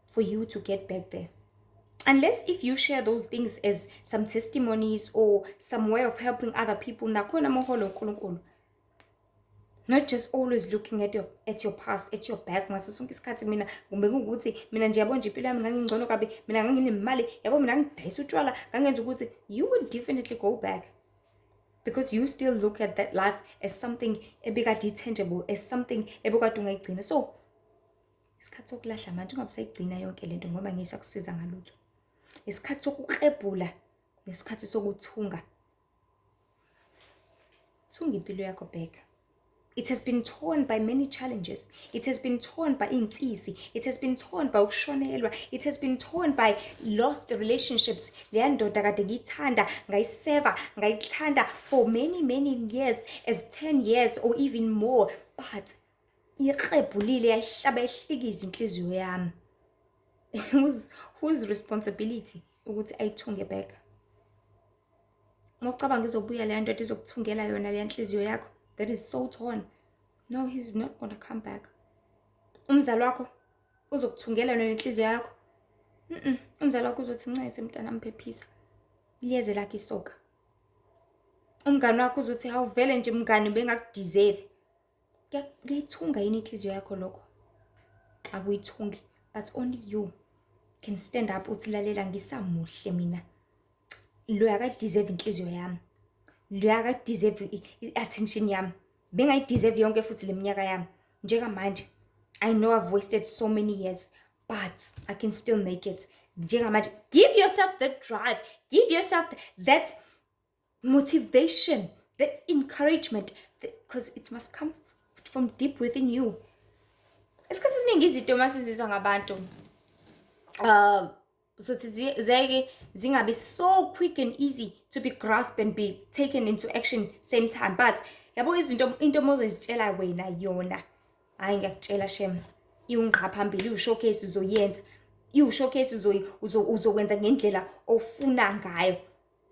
[SPEAKER 1] for you to get back there. Unless if you share those things as some testimonies or some way of helping other people, nakhona moholo uNkulunkulu. Not just always looking at your past, at your back. Ngaso sonke isikhathi mina kumbe kuwukuthi mina nje yabo nje impilo yami ngangingcono kabi, mina nganginemali, yabo mina ngidayisa utshwala, ngangenza ukuthi, you will definitely go back. Because you still look at that life as something ebikade tangible, as something ebekade ungayigcina. So isikhathi sokulahla manje, ungabe usayigcina yonke lento ngoba ngeke isakusiza ngalutho. Isikhathi sokuklebhula nesikhathi sokuthunga. Thunga impilo yakho back. It has been torn by many challenges. It has been torn by insisi. It has been torn by ukushonelwa. It has been torn by lost relationships. Leya ndoda kade ngiyithanda, ngayiseva, ngayithanda for many, many years, as 10 years or even more. But iklebhulile, yayihlaba ihlikiza inhliziyo yami. Whose responsibility ukuthi ayithunge back? Uma ucabanga izobuya leya ndoda izokuthungela yona leya nhliziyo yakho. that is so torn. No, he's not gonna come back. Umzali wakho uzokuthungela nenhliziyo yakho? Umzali wakho uzothi, "Ncese mntanami, phephisa, liyeze lakho isoka." Umngani wakho uzothi, "Hawu, vele nje mngani, bengakudeserve." Kuyayithunga yini inhliziyo yakho lokho? Akuyithungi. But only you can stand up uthi, "Lalela, ngisamuhle mina. Lo akadeserve inhliziyo yami, lo akadeserve i-attention yami, bengayideserve yonke futhi le minyaka yami njengamanje. I know I've wasted so many years, but I can still make it njengamanje." Give yourself the drive, give yourself that motivation, the encouragement, because it must come from deep within you. Isikhathi esiningi izinto uma sizizwa ngabantu, sothi zeke zingabi so quick and easy to be grasped and be taken into action same time. But yabo, izinto, into uma uzoyizitshela wena yona, hhayi, ngiyakutshela shem, iwungqa phambili, iwu-showcase, uzoyenza iwu-showcase, uzokwenza ngendlela ofuna ngayo,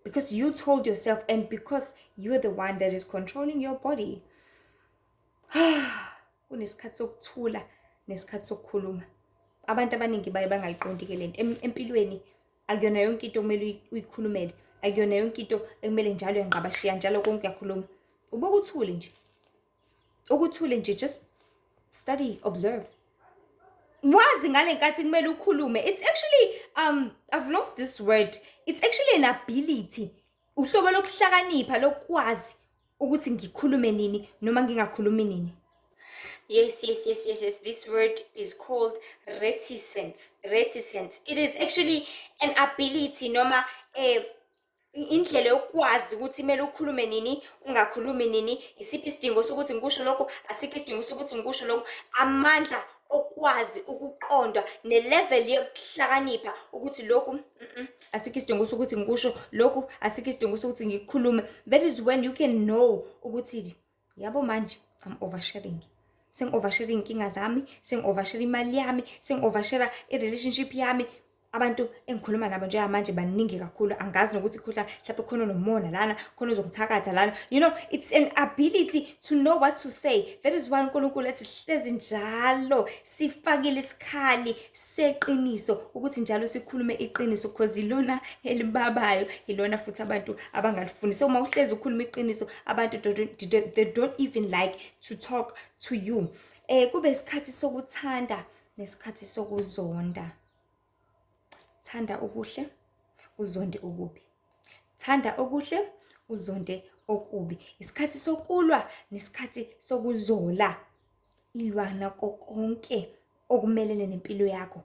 [SPEAKER 1] because you told yourself and because you're the one that is controlling your body. Kunesikhathi sokuthula nesikhathi sokukhuluma. Abantu abaningi baye bangayiqondi-ke lento. Empilweni akuyona yonke into okumele uyikhulumele, akuyona yonke into ekumele njalo uyangqabashiya, njalo konke uyakhuluma. Ubuke uthule nje, ukuthule nje, just study, observe, wazi ngale nkathi kumele ukhulume. It's actually, I've lost this word, it's actually an ability, uhlobo lokuhlakanipha lokwazi ukuthi ngikhulume nini noma ngingakhulumi nini. Yes. This word is called reticence. Reticence. It is actually an ability noma indlela yokwazi ukuthi kumele ukhulume nini, ungakhulumi nini, isiphi isidingo sokuthi ngikusho lokho, asikho isidingo sokuthi ngikusho lokho. Amandla okwazi ukuqonda ne-level yokuhlakanipha ukuthi lokhu, asikho isidingo sokuthi ngikusho lokhu, asikho isidingo sokuthi ngikukhulume. That is when you can know ukuthi, yabo, manje I'm oversharing. Sengi-overshare iy'nkinga zami, sengi-overshare imali yami, sengi-overshare i-relationship yami. Abantu engikhuluma nabo njengamanje baningi kakhulu, angazi nokuthi khona mhlampe khona onomona lana, khona ozongithakatha lana. It's an ability to know what to say. That is why uNkulunkulu ethi hlezi njalo sifakile isikhali seqiniso, ukuthi njalo sikhulume iqiniso, because ilona elibabayo, ilona futhi abantu abangalifuni. So uma uhlezi ukhuluma iqiniso, abantu they don't even like to talk to you. Kube isikhathi sokuthanda nesikhathi sokuzonda. Thanda okuhle, uzonde okubi. Thanda okuhle, uzonde okubi. Isikhathi sokulwa nesikhathi sokuzola. Ilwa nako konke okumelene nempilo yakho,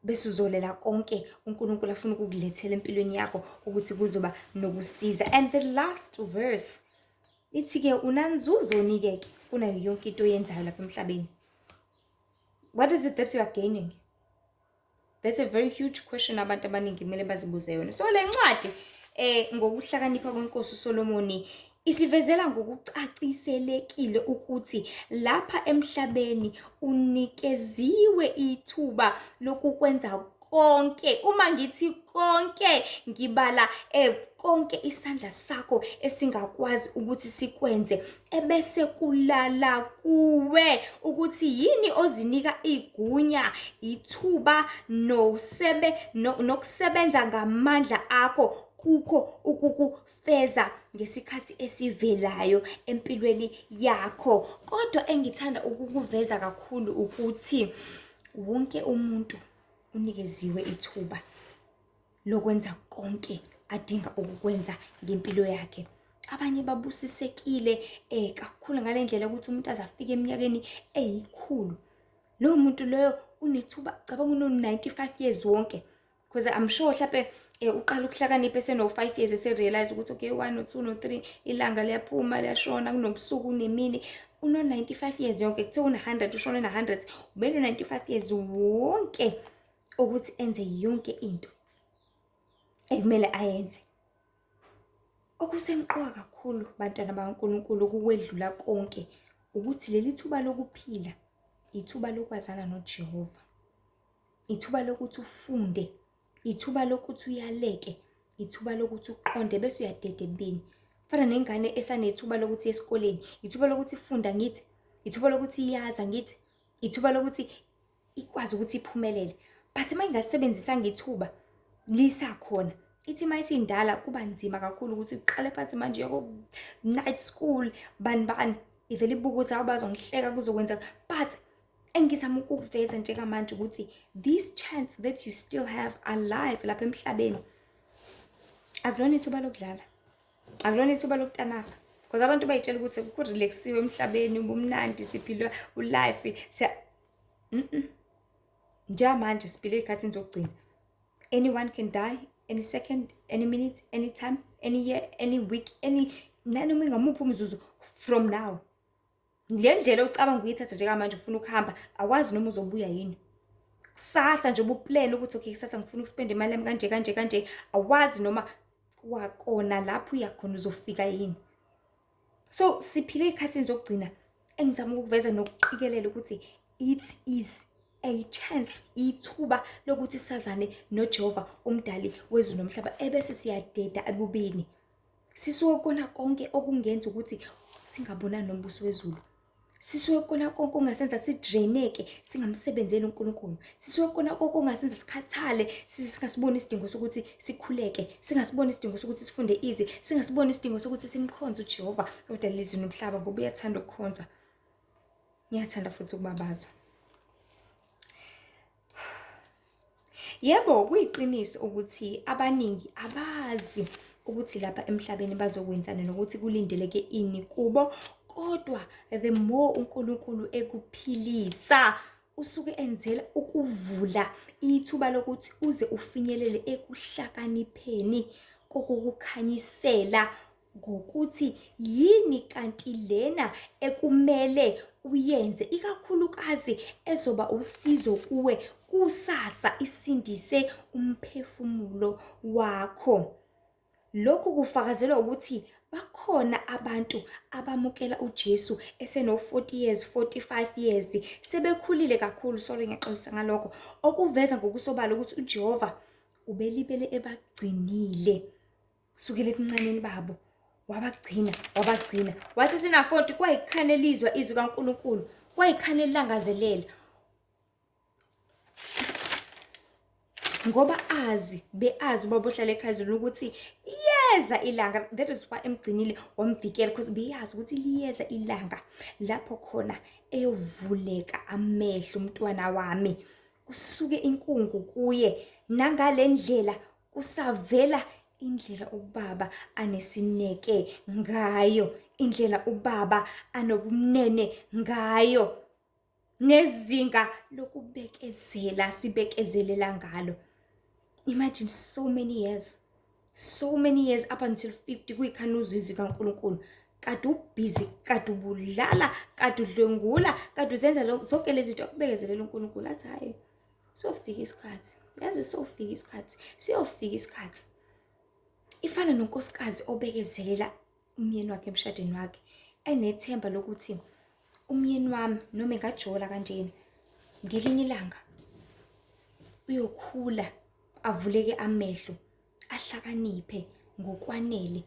[SPEAKER 1] bese uzolela konke uNkulunkulu afuna ukukulethela empilweni yakho ukuthi kuzoba nokusiza. And the last verse ithi-ke, unanzuzoni-ke ke kunayo yonke into oyenzayo lapha emhlabeni? What is it that you are gaining? That's a very huge question abantu abaningi kumele bazibuze yona. So le ncwadi, ngokuhlakanipha kwenkosi uSolomoni, isivezela ngokucaciselekile ukuthi lapha emhlabeni unikeziwe ithuba lokukwenza konke. Uma ngithi konke, ngibala konke isandla sakho esingakwazi ukuthi sikwenze, ebese kulala kuwe ukuthi yini ozinika igunya, ithuba nokusebenza ngamandla akho kukho ukukufeza ngesikhathi esivelayo empilweni yakho. Kodwa engithanda ukukuveza kakhulu ukuthi wonke umuntu unikeziwe ithuba lokwenza konke adinga ukukwenza ngempilo yakhe. Abanye babusisekile kakhulu ngale ndlela yokuthi umuntu aze afike eminyakeni eyikhulu. Lowo muntu loyo unethuba, cabanga, uno-95 years wonke, because I'm sure hlampe uqala ukuhlakanipha eseno-5 years, ese-realize ukuthi okay, 1 no 2 no 3, ilanga liyaphuma, liyashona, kunobusuku, kunemini. Uno-95 years yonke, kuthiwa una-100, ushone na-100, ubeno-95 years wonke ukuthi enze yonke into ekumele ayenze. Okusemqoka kakhulu, bantwana bakaNkulunkulu, ukukwedlula konke, ukuthi leli thuba lokuphila ithuba lokwazana noJehova, ithuba lokuthi ufunde, ithuba lokuthi uyaleke, ithuba lokuthi uqonde bese uyadeda ebubini. Fana nengane esanethuba lokuthi esikoleni, ithuba lokuthi ifunda ngithi, ithuba lokuthi iyazi angithi, ithuba lokuthi ikwazi ukuthi iphumelele. But uma ingalisebenzisanga ithuba lisakhona, ithi uma isindala kuba nzima kakhulu ukuthi uqale phansi manje yoko-night school bani bani, ivele ibuke ukuthi awu bazongihleka kuzokwenza. But engizama ukukuveza njengamanje ukuthi this chance that you still have alive lapha emhlabeni akulona ithuba lokudlala, akulona ithuba lokutanasa, because abantu bayitshela ukuthi kurelaxiwe emhlabeni, ubumnandi, siphila ulife siya. Njengamanje siphile ey'khathini zokugcina. Anyone can die any second, any minute, any time, any year, any week, any nanoma ingamuphi umzuzu from now. Le ndlela ocabanga ukuyithatha njengamanje ufuna ukuhamba, awazi noma uzobuya yini kusasa. Nje ubuplane ukuthi okay, kusasa ngifuna ukuspenda imali yami kanje kanje kanje, awazi noma kwakona lapho uyakhona uzofika yini. So siphile ey'khathini zokugcina. Engizama ukuveza nokuqikelela ukuthi it is a chance, ithuba lokuthi sazane noJehova umdali wezulu nomhlaba, ebese siyadeda ebubini, sisuke kona konke okungenza ukuthi singabonani nombuso wezulu, sisuke kona konke okungasenza sidraineke, singamsebenzeli uNkulunkulu, sisuke kona konke okungasenza sikhathale, singasiboni isidingo sokuthi sikhuleke, singasiboni isidingo sokuthi sifunde izwi, singasiboni isidingo sokuthi simkhonze uJehova odala izulu nomhlaba, ngoba uyathanda ukukhonzwa, ngiyathanda futhi ukubabazwa. Yebo, kuyiqiniso ukuthi abaningi abazi ukuthi lapha emhlabeni bazokwenzani nokuthi kulindeleke ini kubo, kodwa the more uNkulunkulu ekuphilisa usuke enzela ukuvula ithuba lokuthi uze ufinyelele ekuhlakanipheni kokukukhanyisela ngokuthi yini kanti lena ekumele uyenze, ikakhulukazi ezoba usizo kuwe kusasa, isindise umphefumulo wakho. Lokhu kufakazelwa ukuthi bakhona abantu abamukela uJesu eseno-40 years, 45 years, sebekhulile kakhulu, sorry ngiyaxolisa ngalokho, okuveza ngokusobala ukuthi uJehova ubelibele ebagcinile kusukela ebuncaneni babo, wabagcina, wabagcina. Wathi sina-40 kwayikhane lizwa izwi kaNkulunkulu, kwayikhane lilangazelela, ngoba azi, beazi ubaba ohlala ekhaya ukuthi liyeza ilanga. That is why emgcinile, wamvikela, because beyazi ukuthi liyeza ilanga lapho khona eyovuleka amehlo umntwana wami, kusuke inkungu kuye. Nangale ndlela kusavela indlela ubaba anesineke ngayo, indlela ubaba anobumnene ngayo, nezinga lokubekezela sibekezelela ngalo. Imagine so many years, so many years, up until 50, kuyikhani uzwa izwi kaNkulunkulu, kade ubhizi, kade ubulala, kade udlwengula, kade uzenza zonke lezi zinto, akubekezelela uNkulunkulu, athi hhayi, siyofika isikhathi, yazi siyofika isikhathi, siyofika isikhathi. Ifana nonkosikazi obekezelela umyeni wakhe emshadweni wakhe, enethemba lokuthi umyeni wami noma engajola kanjena, ngelinye ilanga uyokhula, avuleke amehlo, ahlakaniphe ngokwanele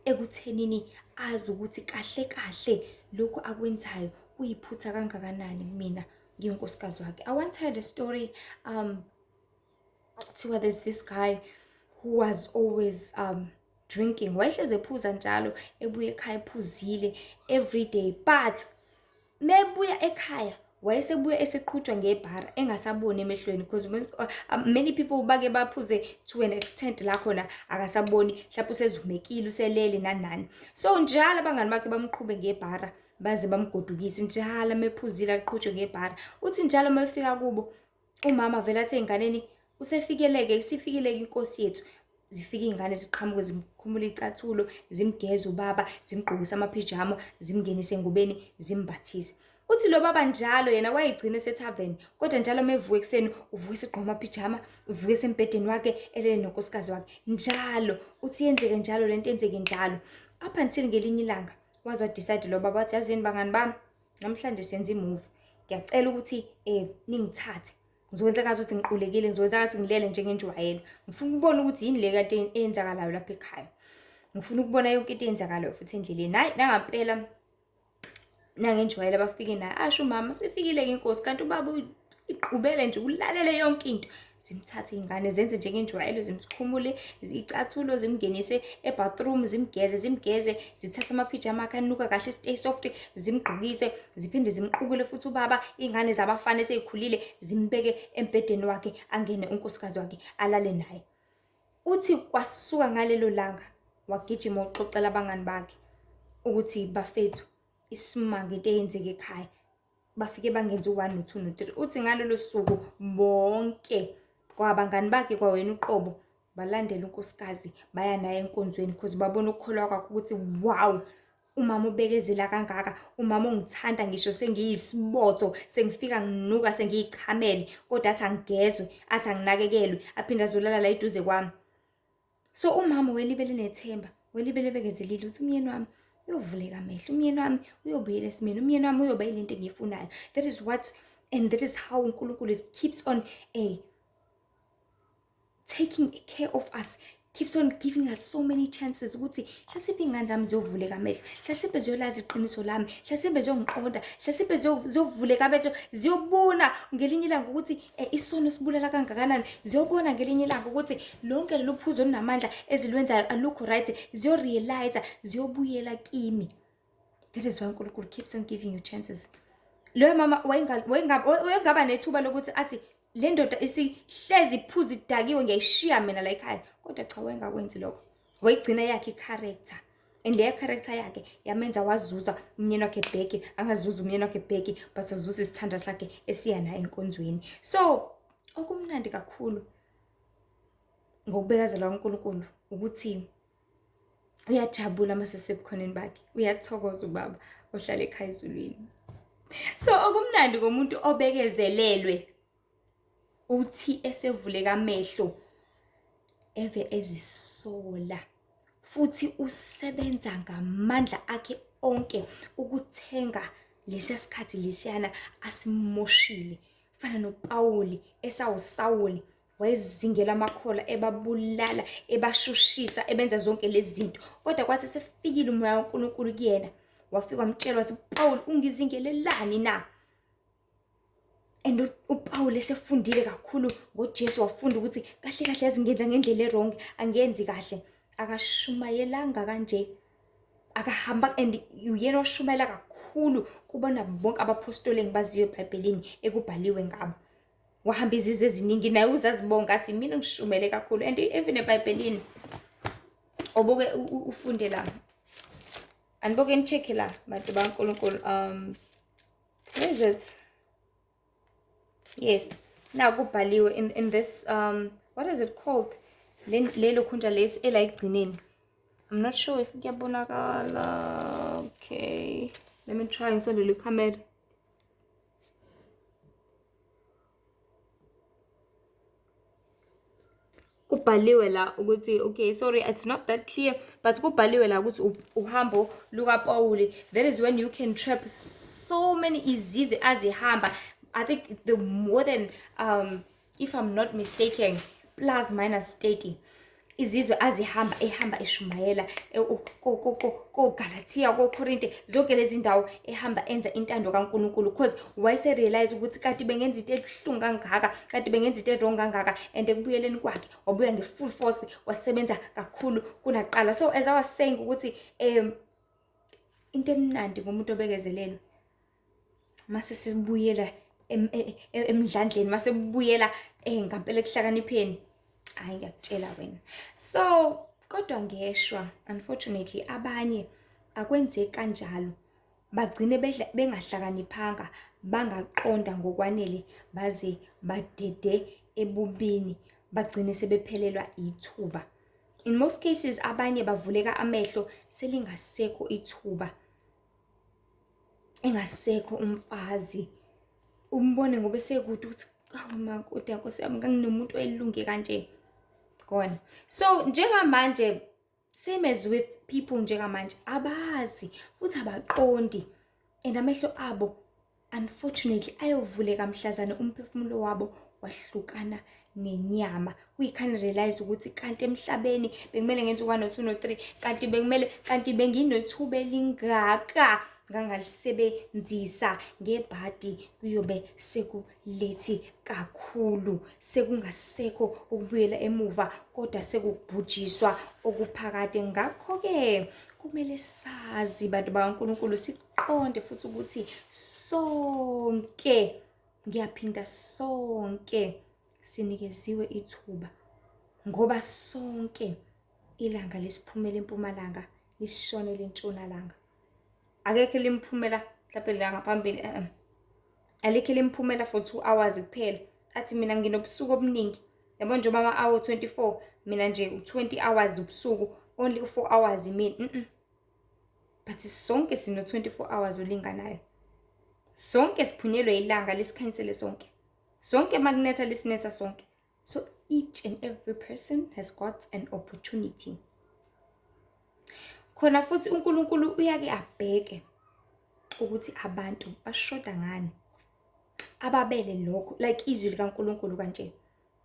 [SPEAKER 1] ekuthenini azi ukuthi kahle kahle lokhu akwenzayo kuyiphutha kangakanani kumina ngiyinkosikazi wakhe. I once heard a story, kuthiwa there's this guy who was always drinking, wayehlezi ephuza njalo, ebuya ekhaya ephuzile every day, but mebuya ekhaya wayesebuya eseqhutshwa ngebhara, engasaboni emehlweni, because many people bake baphuze to an extent la khona akasaboni, mhlawumbe usezumekile, uselele nani nani. So njalo abangani bakhe bamqhube ngebhara baze bamgodukise, njalo mephuzile aqhutshwe ngebhara. Uthi njalo uma efika kubo, umama vele athi ey'nganeni, usefikeleke, isifikile-ke inkosi yethu. Zifike iy'ngane, ziqhamuke, zimkhumule icathulo, zimgeze ubaba, zimgqokise amaphijama, zimngenise engubeni, zimbathise. Uthi lo baba njalo yena wayegcina esethaveni, kodwa njalo uma evuka ekuseni uvuka esegqoka amaphijama, uvuka esembhedeni wakhe, elele nonkosikazi wakhe njalo. Uthi yenzeke njalo lento, yenzeke njalo up until ngelinye ilanga waze wadecide lo baba, wathi, yazini bangani bami, namhlanje senza imovie, ngiyacela ukuthi ningithathe, ngizokwenza ngathi ukuthi ngiqulekile, ngizokwenza ngathi ngilele njengenjwayelo, ngifuna ukubona ukuthi yini le kade eyenzakalayo lapha ekhaya. Ngifuna ukubona yonke into eyenzakalayo futhi endleleni. Hhayi nangampela nangenjwayelo abafike naye asho umama sifikile-ke inkosi kanti ubaba iqhubele nje ulalele yonke into zimthathe iy'ngane zenze njengenjwayelo zimsikhumule icathulo zimngenise ebathroom zimgeze zimgeze zithathe amaphijama akhe anuka kahle stay soft zimgqokise ziphinde zimqukule futhi ubaba iy'ngane zabafana esey'khulile zimbeke embhedeni wakhe angene unkosikazi wakhe alale naye. Uthi kwasuka ngalelo langa wagijima waxoxela abangani bakhe ukuthi bafethu isimanga into eyenzeke ekhaya bafike bangenza u-one no-two no-three. Uthi ngalolo suku bonke kwabangani bakhe kwawena uqobo balandela unkosikazi baya naye enkonzweni cause babona ukukholwa kwakhe ukuthi wow Umama ubekezela kangaka, umama ungithanda ngisho sengiyisibotho, sengifika nginuka sengiyichamele, kodwa athi angigezwe, athi anginakekelwe, aphinde azolala la eduze kwami. So umama welibe linethemba, welibe libekezelile ukuthi umyeni wami uyovuleka amehlo, umyeni wami uyobuyela esimeni, umyeni wami uyoba yilento engiyifunayo. That is what and that is how uNkulunkulu is keeps on a taking care of us keeps on giving us so many chances ukuthi hlasimpe iy'ngane zami ziyovuleka amehlo hlasimpe ziyolazi iqiniso lami hlasimpe ziyongiqonda hlasimpe ziyovuleka amehlo ziyobona ngelinye ilanga ukuthi um isono sibulala kangakanani ziyobona ngelinye ilanga ukuthi lonke lolu phuzo olunamandla ezilwenzayo alukho right ziyorealize ziyobuyela kimi that is why uNkulunkulu keeps on giving you chances loyo mama wayengaba nethuba lokuthi athi le ndoda isihlezi iphuza idakiwe ngiyayishiya mina la ekhaya kodwa cha wayengakwenzi lokho wayigcina yakhe i-character and leya character yakhe yamenza wazuza umnyeni wakhe bheki angazuza umnyeni wakhe bheki but wazuza isithandwa sakhe esiya naye enkonzweni so okumnandi kakhulu ngokubekezela uNkulunkulu ukuthi uyajabula uma sesebukhoneni bakhe uyathokoza ubaba ohlala ekhaya ezulwini so okumnandi ngomuntu obekezelelwe uthi esevuleka amehlo eve ezisola futhi usebenza ngamandla akhe onke ukuthenga lesiya sikhathi lesiyana asimoshile fana noPawuli esawuSawuli Wayezingela amakholwa ebabulala, ebashushisa, ebenza zonke lezi zinto. Kodwa kwathi esefikile umoya kaNkulunkulu kuyena, wafika wamtshela wathi, Paul, ungizingelelani na? And uPaul esefundile kakhulu ngoJesu wafunda ukuthi kahle kahle yazi ngenza ngendlela e-wrong, angenzi kahle. Akashumayelanga kanje. Akahamba and uyena washumayela kakhulu kubona bonke abaphostoli engibaziyo eBhayibhelini ekubhaliwe ngabo. Wahamba izizwe eziningi naye uzazibonga athi mina ngishumele kakhulu and even eBhayibhelini obuke ufunde la. Aniboke ni-check la bantu baNkulunkulu. Where is it? Yes. Now kubhaliwe in this what is it called? Lelo khunja lesi ela ekugcineni. I'm not sure if kuyabonakala. Okay. Let me try ngisondele ikhamera. Kubhaliwe la ukuthi okay sorry it's not that clear but kubhaliwe la ukuthi uhambo lukaPawuli that is when you can trap so many izizwe azihamba I think the more than if I'm not mistaken plus minus 30 izizwe azihamba ehamba eshumayela koGalathiya koKorinte zonke lezi ndawo ehamba enza intando kaNkulunkulu because wayeserealize ukuthi kanti bengenza into ebuhlungu kangaka kanti bengenza into e-wrong kangaka and ekubuyeleni kwakhe wabuya nge-full force wasebenza kakhulu kunaqala. So as I was saying ukuthi into emnandi ngomuntu obekezelelwe mase sibuyela emdlandleni mase buyela ngampela ekuhlakanipheni hayi ngiyakutshela wena. So kodwa ngeshwa unfortunately abanye akwenzeki kanjalo, bagcine bengahlakaniphanga bangaqonda ngokwanele baze badede ebubini bagcine sebephelelwa ithuba. In most cases abanye bavuleka amehlo selingasekho ithuba. Engasekho umfazi umbone ngoba esekude ukuthi awu makoti nkosi yami nganginomuntu oyelunge kanje gone. So njengamanje same as with people njengamanje abazi futhi abaqondi and amehlo abo unfortunately ayovuleka mhlazane umphefumulo wabo wahlukana nenyama. We can realize ukuthi kanti emhlabeni bekumele ngenze u-1 no-2 no-3, kanti bekumele, kanti benginethuba elingaka ngangalisebenzisa. Ngebhadi kuyobe seku-late kakhulu, sekungasekho ukubuyela emuva, kodwa sekubhujiswa okuphakade. Ngakho-ke kumele sazi, bantu bakaNkulunkulu, siqonde futhi ukuthi sonke, ngiyaphinda, sonke sinikeziwe ithuba, ngoba sonke ilanga lisiphumela empumalanga, lishone lentshonalanga. Akekho limphumela mhlawumbe la ngaphambili, alikho limphumela for 2 hours kuphela, athi mina nginobusuku obuningi, yabo, njengoba ama-hour 24, mina nje u-20 hours ubusuku, only 4 hours imini. But sonke sino 24 hours olinganayo. Sonke siphunyelwe ilanga, lisikhanyisele sonke. Sonke makunetha, lisinetha sonke. So each and every person has got an opportunity. Khona futhi uNkulunkulu uyake abheke ukuthi abantu bashoda ngani, ababele lokho, like izwi likaNkulunkulu kanje.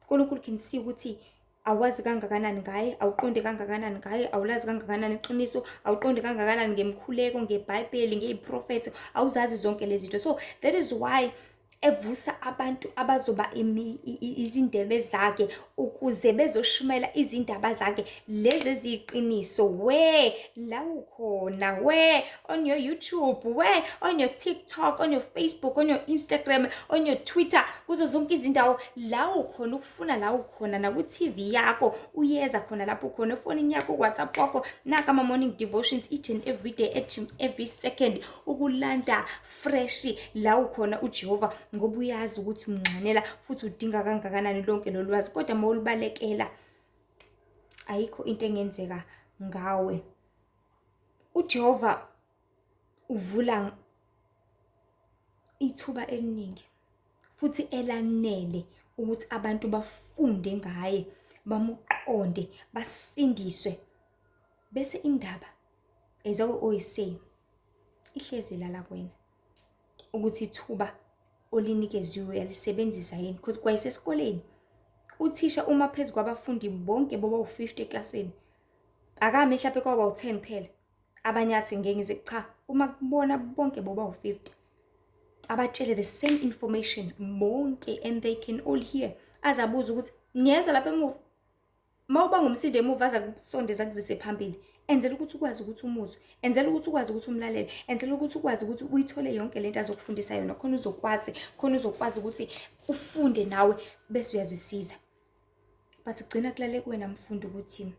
[SPEAKER 1] uNkulunkulu can see ukuthi awazi kangakanani ngaye, awuqonde kangakanani ngaye, awulazi kangakanani iqiniso, awuqonde kangakanani ngemkhuleko, ngeBhayibheli, ngey'profetho, awuzazi zonke lezi zinto. So that is why evusa abantu abazoba izindebe zakhe ukuze bezoshumayela izindaba zakhe lezi eziyiqiniso. We la ukhona, we on your YouTube, we on your TikTok, on your Facebook, on your Instagram, on your Twitter, kuzo zonke izindawo la ukhona, ukufuna la ukhona, naku-TV yakho uyeza khona lapho ukhona, efonini yakho, ku-WhatsApp wakho, naka ama-morning devotions each and every day, each and every second, ukulanda fresh la ukhona uJehova, ngoba uyazi ukuthi umnxanela futhi udinga kangakanani lonke lolu lwazi. Kodwa uma ulubalekela, ayikho into engenzeka ngawe. UJehova uvula ithuba eliningi futhi elanele ukuthi abantu bafunde ngaye, bamuqonde, basindiswe. Bese indaba, as I always say, ihlezi lala kuwena ukuthi ithuba olinikeziwe uyalisebenzisa yini, because kwayisesikoleni uthisha uma phezu kwabafundi bonke boba u-50 eklasini, akami mhlawumbe kwaba u-10 kuphela, abanye athi ngeke ngize. Cha, uma kubona bonke boba u-50, abatshele the same information bonke, and they can all hear. Azabuza ukuthi niyeza lapha emuva, uma uba ngumsindo emuva, aza kusondeza kuzise phambili, enzela ukuthi ukwazi ukuthi umuzwe, enzela ukuthi ukwazi ukuthi umlalele, enzela ukuthi ukwazi ukuthi uyithole yonke lento azokufundisa yona, khona uzokwazi ukuthi ufunde nawe bese uyazisiza. But gcina kulale kuwena, mfundi, ukuthi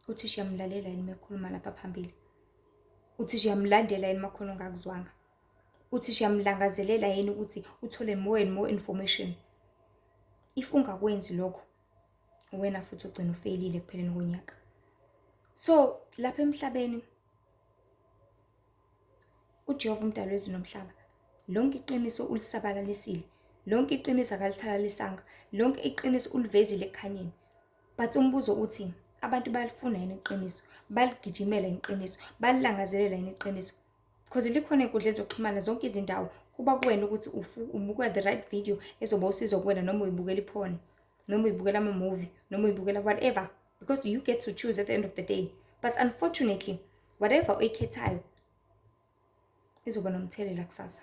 [SPEAKER 1] uthisha uyamlalela yini mekhuluma lapha phambili, uthisha uyamlandela yini makhona ongakuzwanga, uthisha uyamlangazelela yini ukuthi uthole more and more information. If ungakwenzi lokho, wena futhi ugcina ufeyilile ekupheleni konyaka. So lapha emhlabeni uJehova umdali wezulu nomhlaba, lonke iqiniso ulisabalalisile, lonke iqiniso akalithalalisanga, lonke iqiniso ulivezile ekukhanyeni. But umbuzo uthi, abantu bayalifuna yini iqiniso? Baligijimela yini iqiniso? Balilangazelela yini iqiniso? Because likhona ey'nkundleni zokuxhumana zonke izindawo. Kuba kuwena ukuthi ubuka the right video ezoba usizo kuwena, noma uyibukela i-porn, noma uyibukela ama-movie, noma uyibukela whatever, because you get to choose at the end of the day. But unfortunately, whatever oyikhethayo izoba nomthelela kusasa,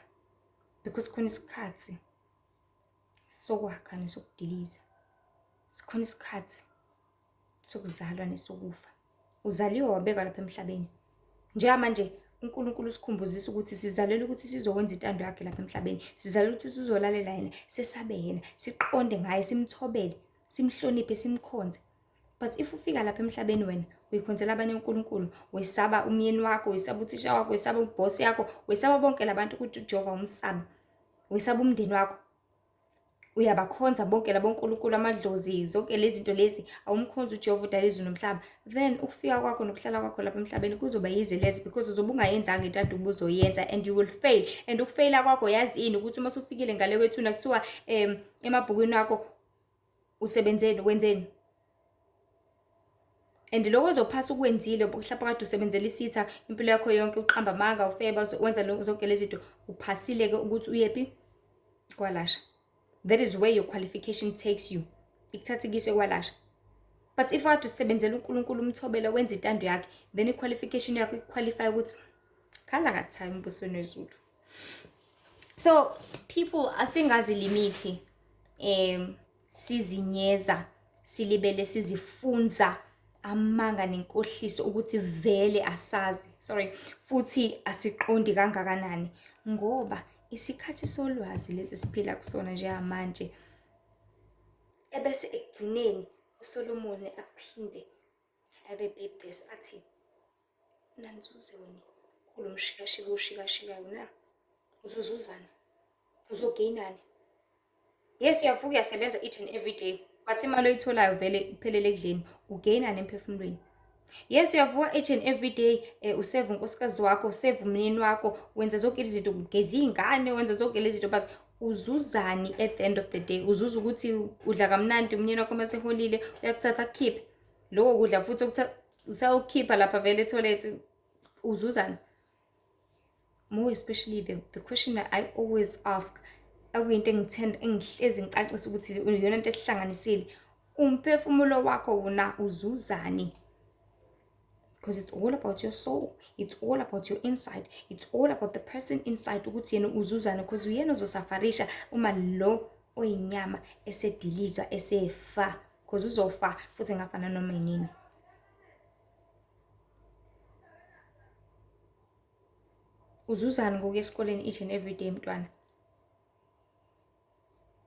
[SPEAKER 1] because khona isikhathi sokwakha nesokudiliza, sikhona isikhathi sokuzalwa nesokufa. Uzaliwe, wabekwa lapha emhlabeni. Njengamanje uNkulunkulu usikhumbuzisa ukuthi sizalelwe ukuthi sizokwenza intando yakhe lapha emhlabeni, sizalelwe ukuthi sizolalela yena, sesabe yena, siqonde ngaye, simthobele, simhloniphe, simkhonze. But if ufika lapha emhlabeni wena uyikhonzela abanye onkulunkulu, wesaba umyeni wakho, wesaba uthisha wakho, wesaba ubhosi yakho, wesaba bonke labantu, ukuthi uJehova umsabe, wesaba umndeni wakho, uyabakhonza bonke labo nkulunkulu, amadlozi, zonke lezi zinto lezi, awumkhonzi uJehova udala izulu nomhlaba, then ukufika kwakho nokuhlala kwakho lapha emhlabeni kuzoba yize lezi, because uzobe ungayenzanga into ade ubuzoyenza and you will fail. And ukufeyila kwakho, yazi ini? Ukuthi uma usufikile ngale kwethuna, kuthiwa emabhukwini wakho usebenzeni, wenzeni, and lokho ozophasa ukwenzile. Mhlawumbe kade usebenzela isitha impilo yakho yonke, uqamba amanga, ufeba, wenza zonke lezi zinto, uphasile-ke ukuthi uyephi kwalasha. That is where your qualification takes you. Ikuthatha ikuyise kwalasha. But if kade usebenzela uNkulunkulu umthobela wenza intando yakhe, then i-qualification yakho iqualify ukuthi khala kathami embusweni wezulu. So people asingazilimithi sizinyeza silibele sizifunza amanga nenkohliso ukuthi vele asazi, sorry, futhi asiqondi kangakanani ngoba isikhathi solwazi lesi siphila kusona njengamanje. Ebese ekugcineni uSolomoni aphinde I repeat this athi nanizuzeni kulo mshikashika oshikashikayo na? Uzozuzani? Uzogainani? Yes, uyavuka uyasebenza each and every day, but imali oyitholayo vele iphelele ekudleni. Ugainani emphefumulweni? Yes, uyavuka each and every day useva unkosikazi wakho, useva umyeni wakho, wenza zonke izinto, ugeza iy'ngane, wenza zonke lezi zinto, but uzuzani at the end of the day? Uzuza ukuthi udla kamnandi, umyeni wakho uma seholile uyakuthatha akukhiphe loko kudla futhi usawukhipha lapha vele ethoyilethi, uzuzani? More especially the question that I always ask, okuyinto engithanda engihlezi ngicacisa ukuthi iyona into esihlanganisile, umphefumulo wakho wona uzuzani? Because it's all about your soul, it's all about your inside, it's all about the person inside ukuthi yena uzuzani, because uyena ozosafarisha uma lo oyinyama esedilizwa esefa, because uzofa futhi engafana noma yinini. Uzuzani ngokuya esikoleni each and every day, mntwana?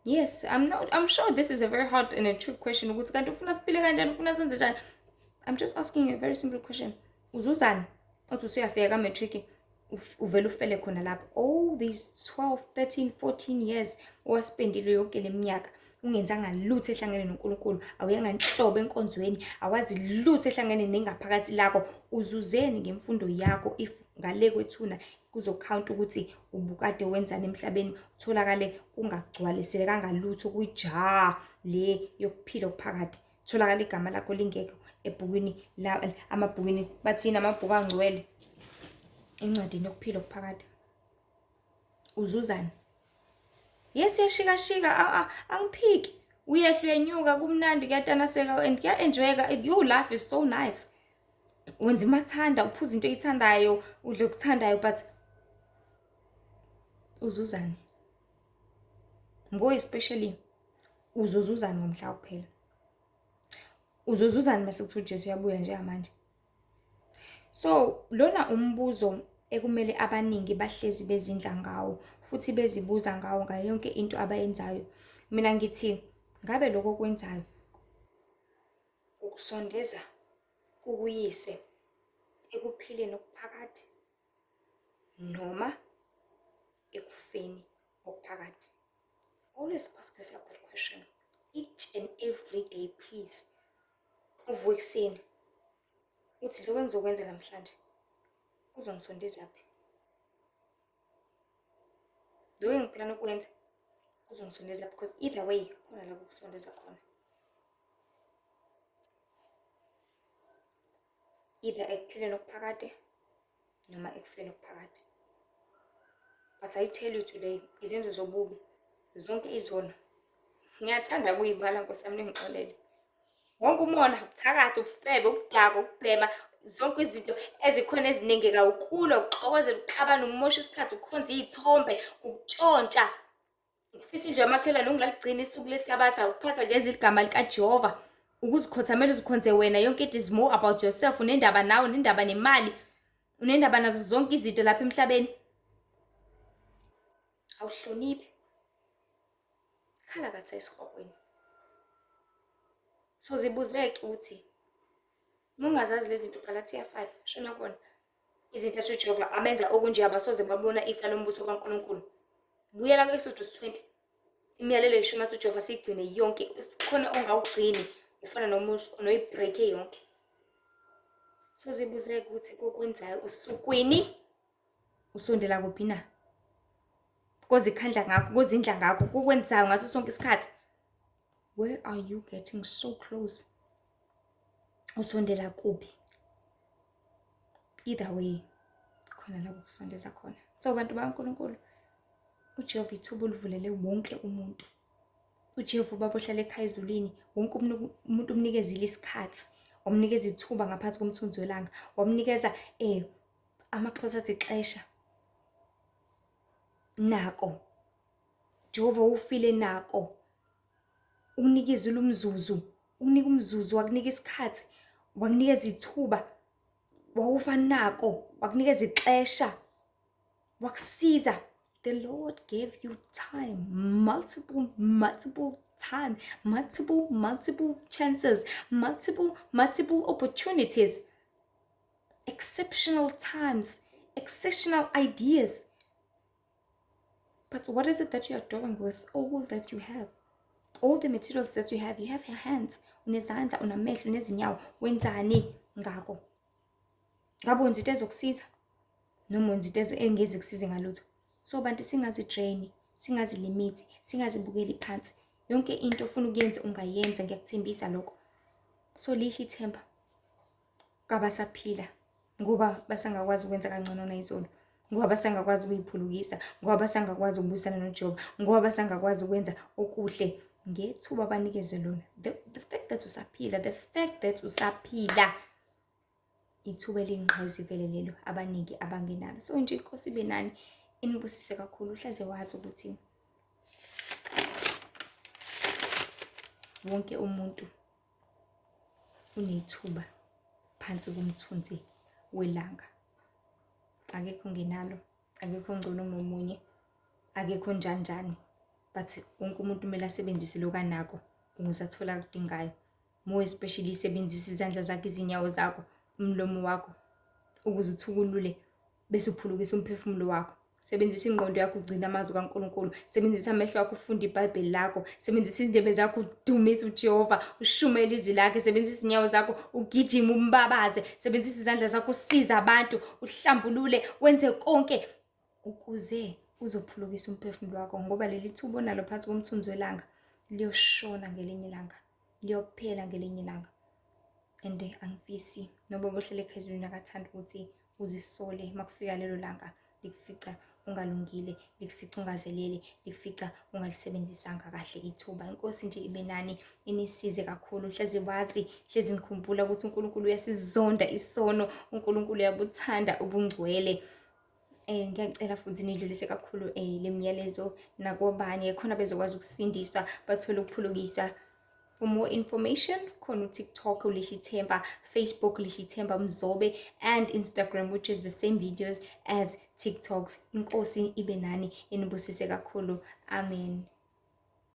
[SPEAKER 1] Yes, I'm not, I'm sure this is a very hard and a trick question ukuthi kanti ufuna siphile kanjani, ufuna senze njani. I'm just asking you a very simple question. Uzuzani? Uthi usuyafika ka-matric uvele ufele khona lapho. All these 12, 13, 14 years owaspendile yonke le minyaka ungenzanga lutho ehlangene noNkulunkulu, awuyanga nhlobo enkonzweni, awazi lutho ehlangene nengaphakathi lakho. Uzuzeni ngemfundo yakho if ngale kwethuna kuzokhawunta ukuthi ubukade wenzani emhlabeni, utholakale kungagcwalisekanga lutho kwija le yokuphila okuphakade, tholakala igama lakho lingekho ebhukwini la, amabhukwini bathini, amabhuku angcwele, encwadini yokuphila okuphakade. Uzuzani? Yes, uyashikashika, angiphiki, uyehla uyenyuka, kumnandi, kuyatanaseka and kuya-enjoyeka. Your life is so nice. Wenza umathanda, uphuza into oyithandayo, udla okuthandayo, but uzuzani? Ngo especially uzuzuzani ngomhla wokuphela? Uzuzuzani mase kuthiwa uJesu uyabuya njengamanje? So lona umbuzo ekumele abaningi bahlezi bezindla ngawo futhi bezibuza ngawo ngayo yonke into abayenzayo. Mina ngithi ngabe lokho okwenzayo kukusondeza kukuyise ekuphileni okuphakade noma ekufeni okuphakade? Always ask yourself that question each and every day, please. Uvuke ekuseni uthi lokho engizokwenza namhlanje kuzongisondeza phi? Lokho engiplana ukwenza kuzongisondeza, because either way khona la kukusondeza khona, either ekuphileni okuphakade noma ekufeni okuphakade. But I tell you today, izenzo zobubi zonke, izono, ngiyathanda ukuyibala, Nkosi yami, ningixolele, wonke umona, ubuthakathi, ubufebe, ubudakwa, ukubhema, zonke izinto ezikhona ezinengekayo, ukulwa, ukuxokozela, ukuxabana, ukumosha isikhathi, ukukhonza iy'thombe, ukutshontsha, ukufisa indlu yamakhelwane, ungaligcini isuku leSabatha, ukuphatha ngeze igama likaJehova, ukuzikhothamela uzikhonze wena, yonke into is more about yourself, unendaba nawe, unendaba nemali, unendaba nazo zonke izinto lapha emhlabeni, awuhloniphi, khala kathi esihogweni. So zibuzeke ukuthi uma ungazazi lezi zinto, Galathiya 5, shona kona. Izinto athi uJehova abenza okunje abasoze babona ifa lombuso kaNkulunkulu. Buyela ku-Exodus 20. Imiyalelo yeshumi athi uJehova siyigcine yonke. If khona ongawugcini ufana nomuntu noyibreak yonke. So zibuzeke ukuthi kokwenzayo usukwini usondela kuphi na? Kozikhandla ngakho, kozindla ngakho, kokwenzayo ngaso sonke isikhathi. Where are you getting so close? Usondela kuphi? Either way, khona la kusondeza khona. So bantu bakaNkulunkulu, uJehova ithuba olivulele wonke umuntu. UJehova uBaba ohlala ekhaya ezulwini, wonke umuntu umnikezile isikhathi, wamnikeza ithuba ngaphansi komthunzi welanga, wamnikeza amaXhosa athi ixesha. Nako. Jehova ufile nako. Ukunika izulu umzuzu, ukunika umzuzu, wakunika isikhathi, wakunikeza ithuba, wawufa nako, wakunikeza ixesha, wakusiza. The Lord gave you time, multiple, multiple time, multiple, multiple chances, multiple, multiple opportunities, exceptional times, exceptional ideas. But what is it that you are doing with all that you have? All the materials that you have, you have your hands, unezandla, unamehlo, unezinyawo, wenzani ngako? Ngabe wenza into ezokusiza noma wenza into engeze kusize ngalutho? So bantu singazidraini, singazilimithi, singazibukeli phansi. Yonke into ofuna ukuyenza ungayenza, ngiyakuthembisa lokho. So lihle ithemba kwabasaphila ngoba basangakwazi ukwenza kangcono nayizolo, ngoba basangakwazi ukuyiphulukisa, ngoba basangakwazi ukubuyisana noJehova, ngoba basangakwazi ukwenza okuhle ngethuba abanikezwe lona. The fact that usaphila, the fact that usaphila, ithuba eliyingqayizivele lelo abaningi abangenalo. So nje inkosi ibe nani, inibusise kakhulu. Uhlaze wazi ukuthi wonke umuntu unethuba phansi komthunzi welanga. Akekho ongenalo, akekho ongcono kunomunye, akekho njanjani, but wonke umuntu kumele asebenzise lokhu anako ukuze athole akudingayo. More especially sebenzisa izandla zakho, izinyawo zakho, umlomo wakho ukuze uthukulule bese uphulukisa umphefumulo wakho. Sebenzisa ingqondo yakho ugcine amazwi kaNkulunkulu. Sebenzisa amehlo akho ufunde iBhayibheli lakho. Sebenzisa izindebe zakho udumise uJehova, ushumayele izwi lakhe. Sebenzisa izinyawo zakho ugijime umbabaze. Sebenzisa izandla zakho usize abantu, uhlambulule, wenze konke ukuze uzophulukisa umphefumulo wakho, ngoba leli thuba onalo phansi komthunzi welanga liyoshona ngelinye ilanga, liyophela ngelinye ilanga. And angifisi noba bohlele ekhezulwini akathanda ukuthi uzisole makufika lelo langa likufica ungalungile, likufica ungazelele, likufica ungalisebenzisanga kahle ithuba. Inkosi nje ibe nani, inisize kakhulu. Hlezi wazi, hlezi nikhumbula ukuthi uNkulunkulu uyasizonda isono, uNkulunkulu uyabuthanda ubungcwele. Ngiyacela futhi nidlulise kakhulu le myalezo nakwabanye khona bezokwazi ukusindiswa, bathole ukuphulukiswa. For more information, khona uTikTok uLihlithemba, Facebook Lihlithemba Mzobe, and Instagram, which is the same videos as TikToks. Inkosi ibe nani, inibusise kakhulu. Amen.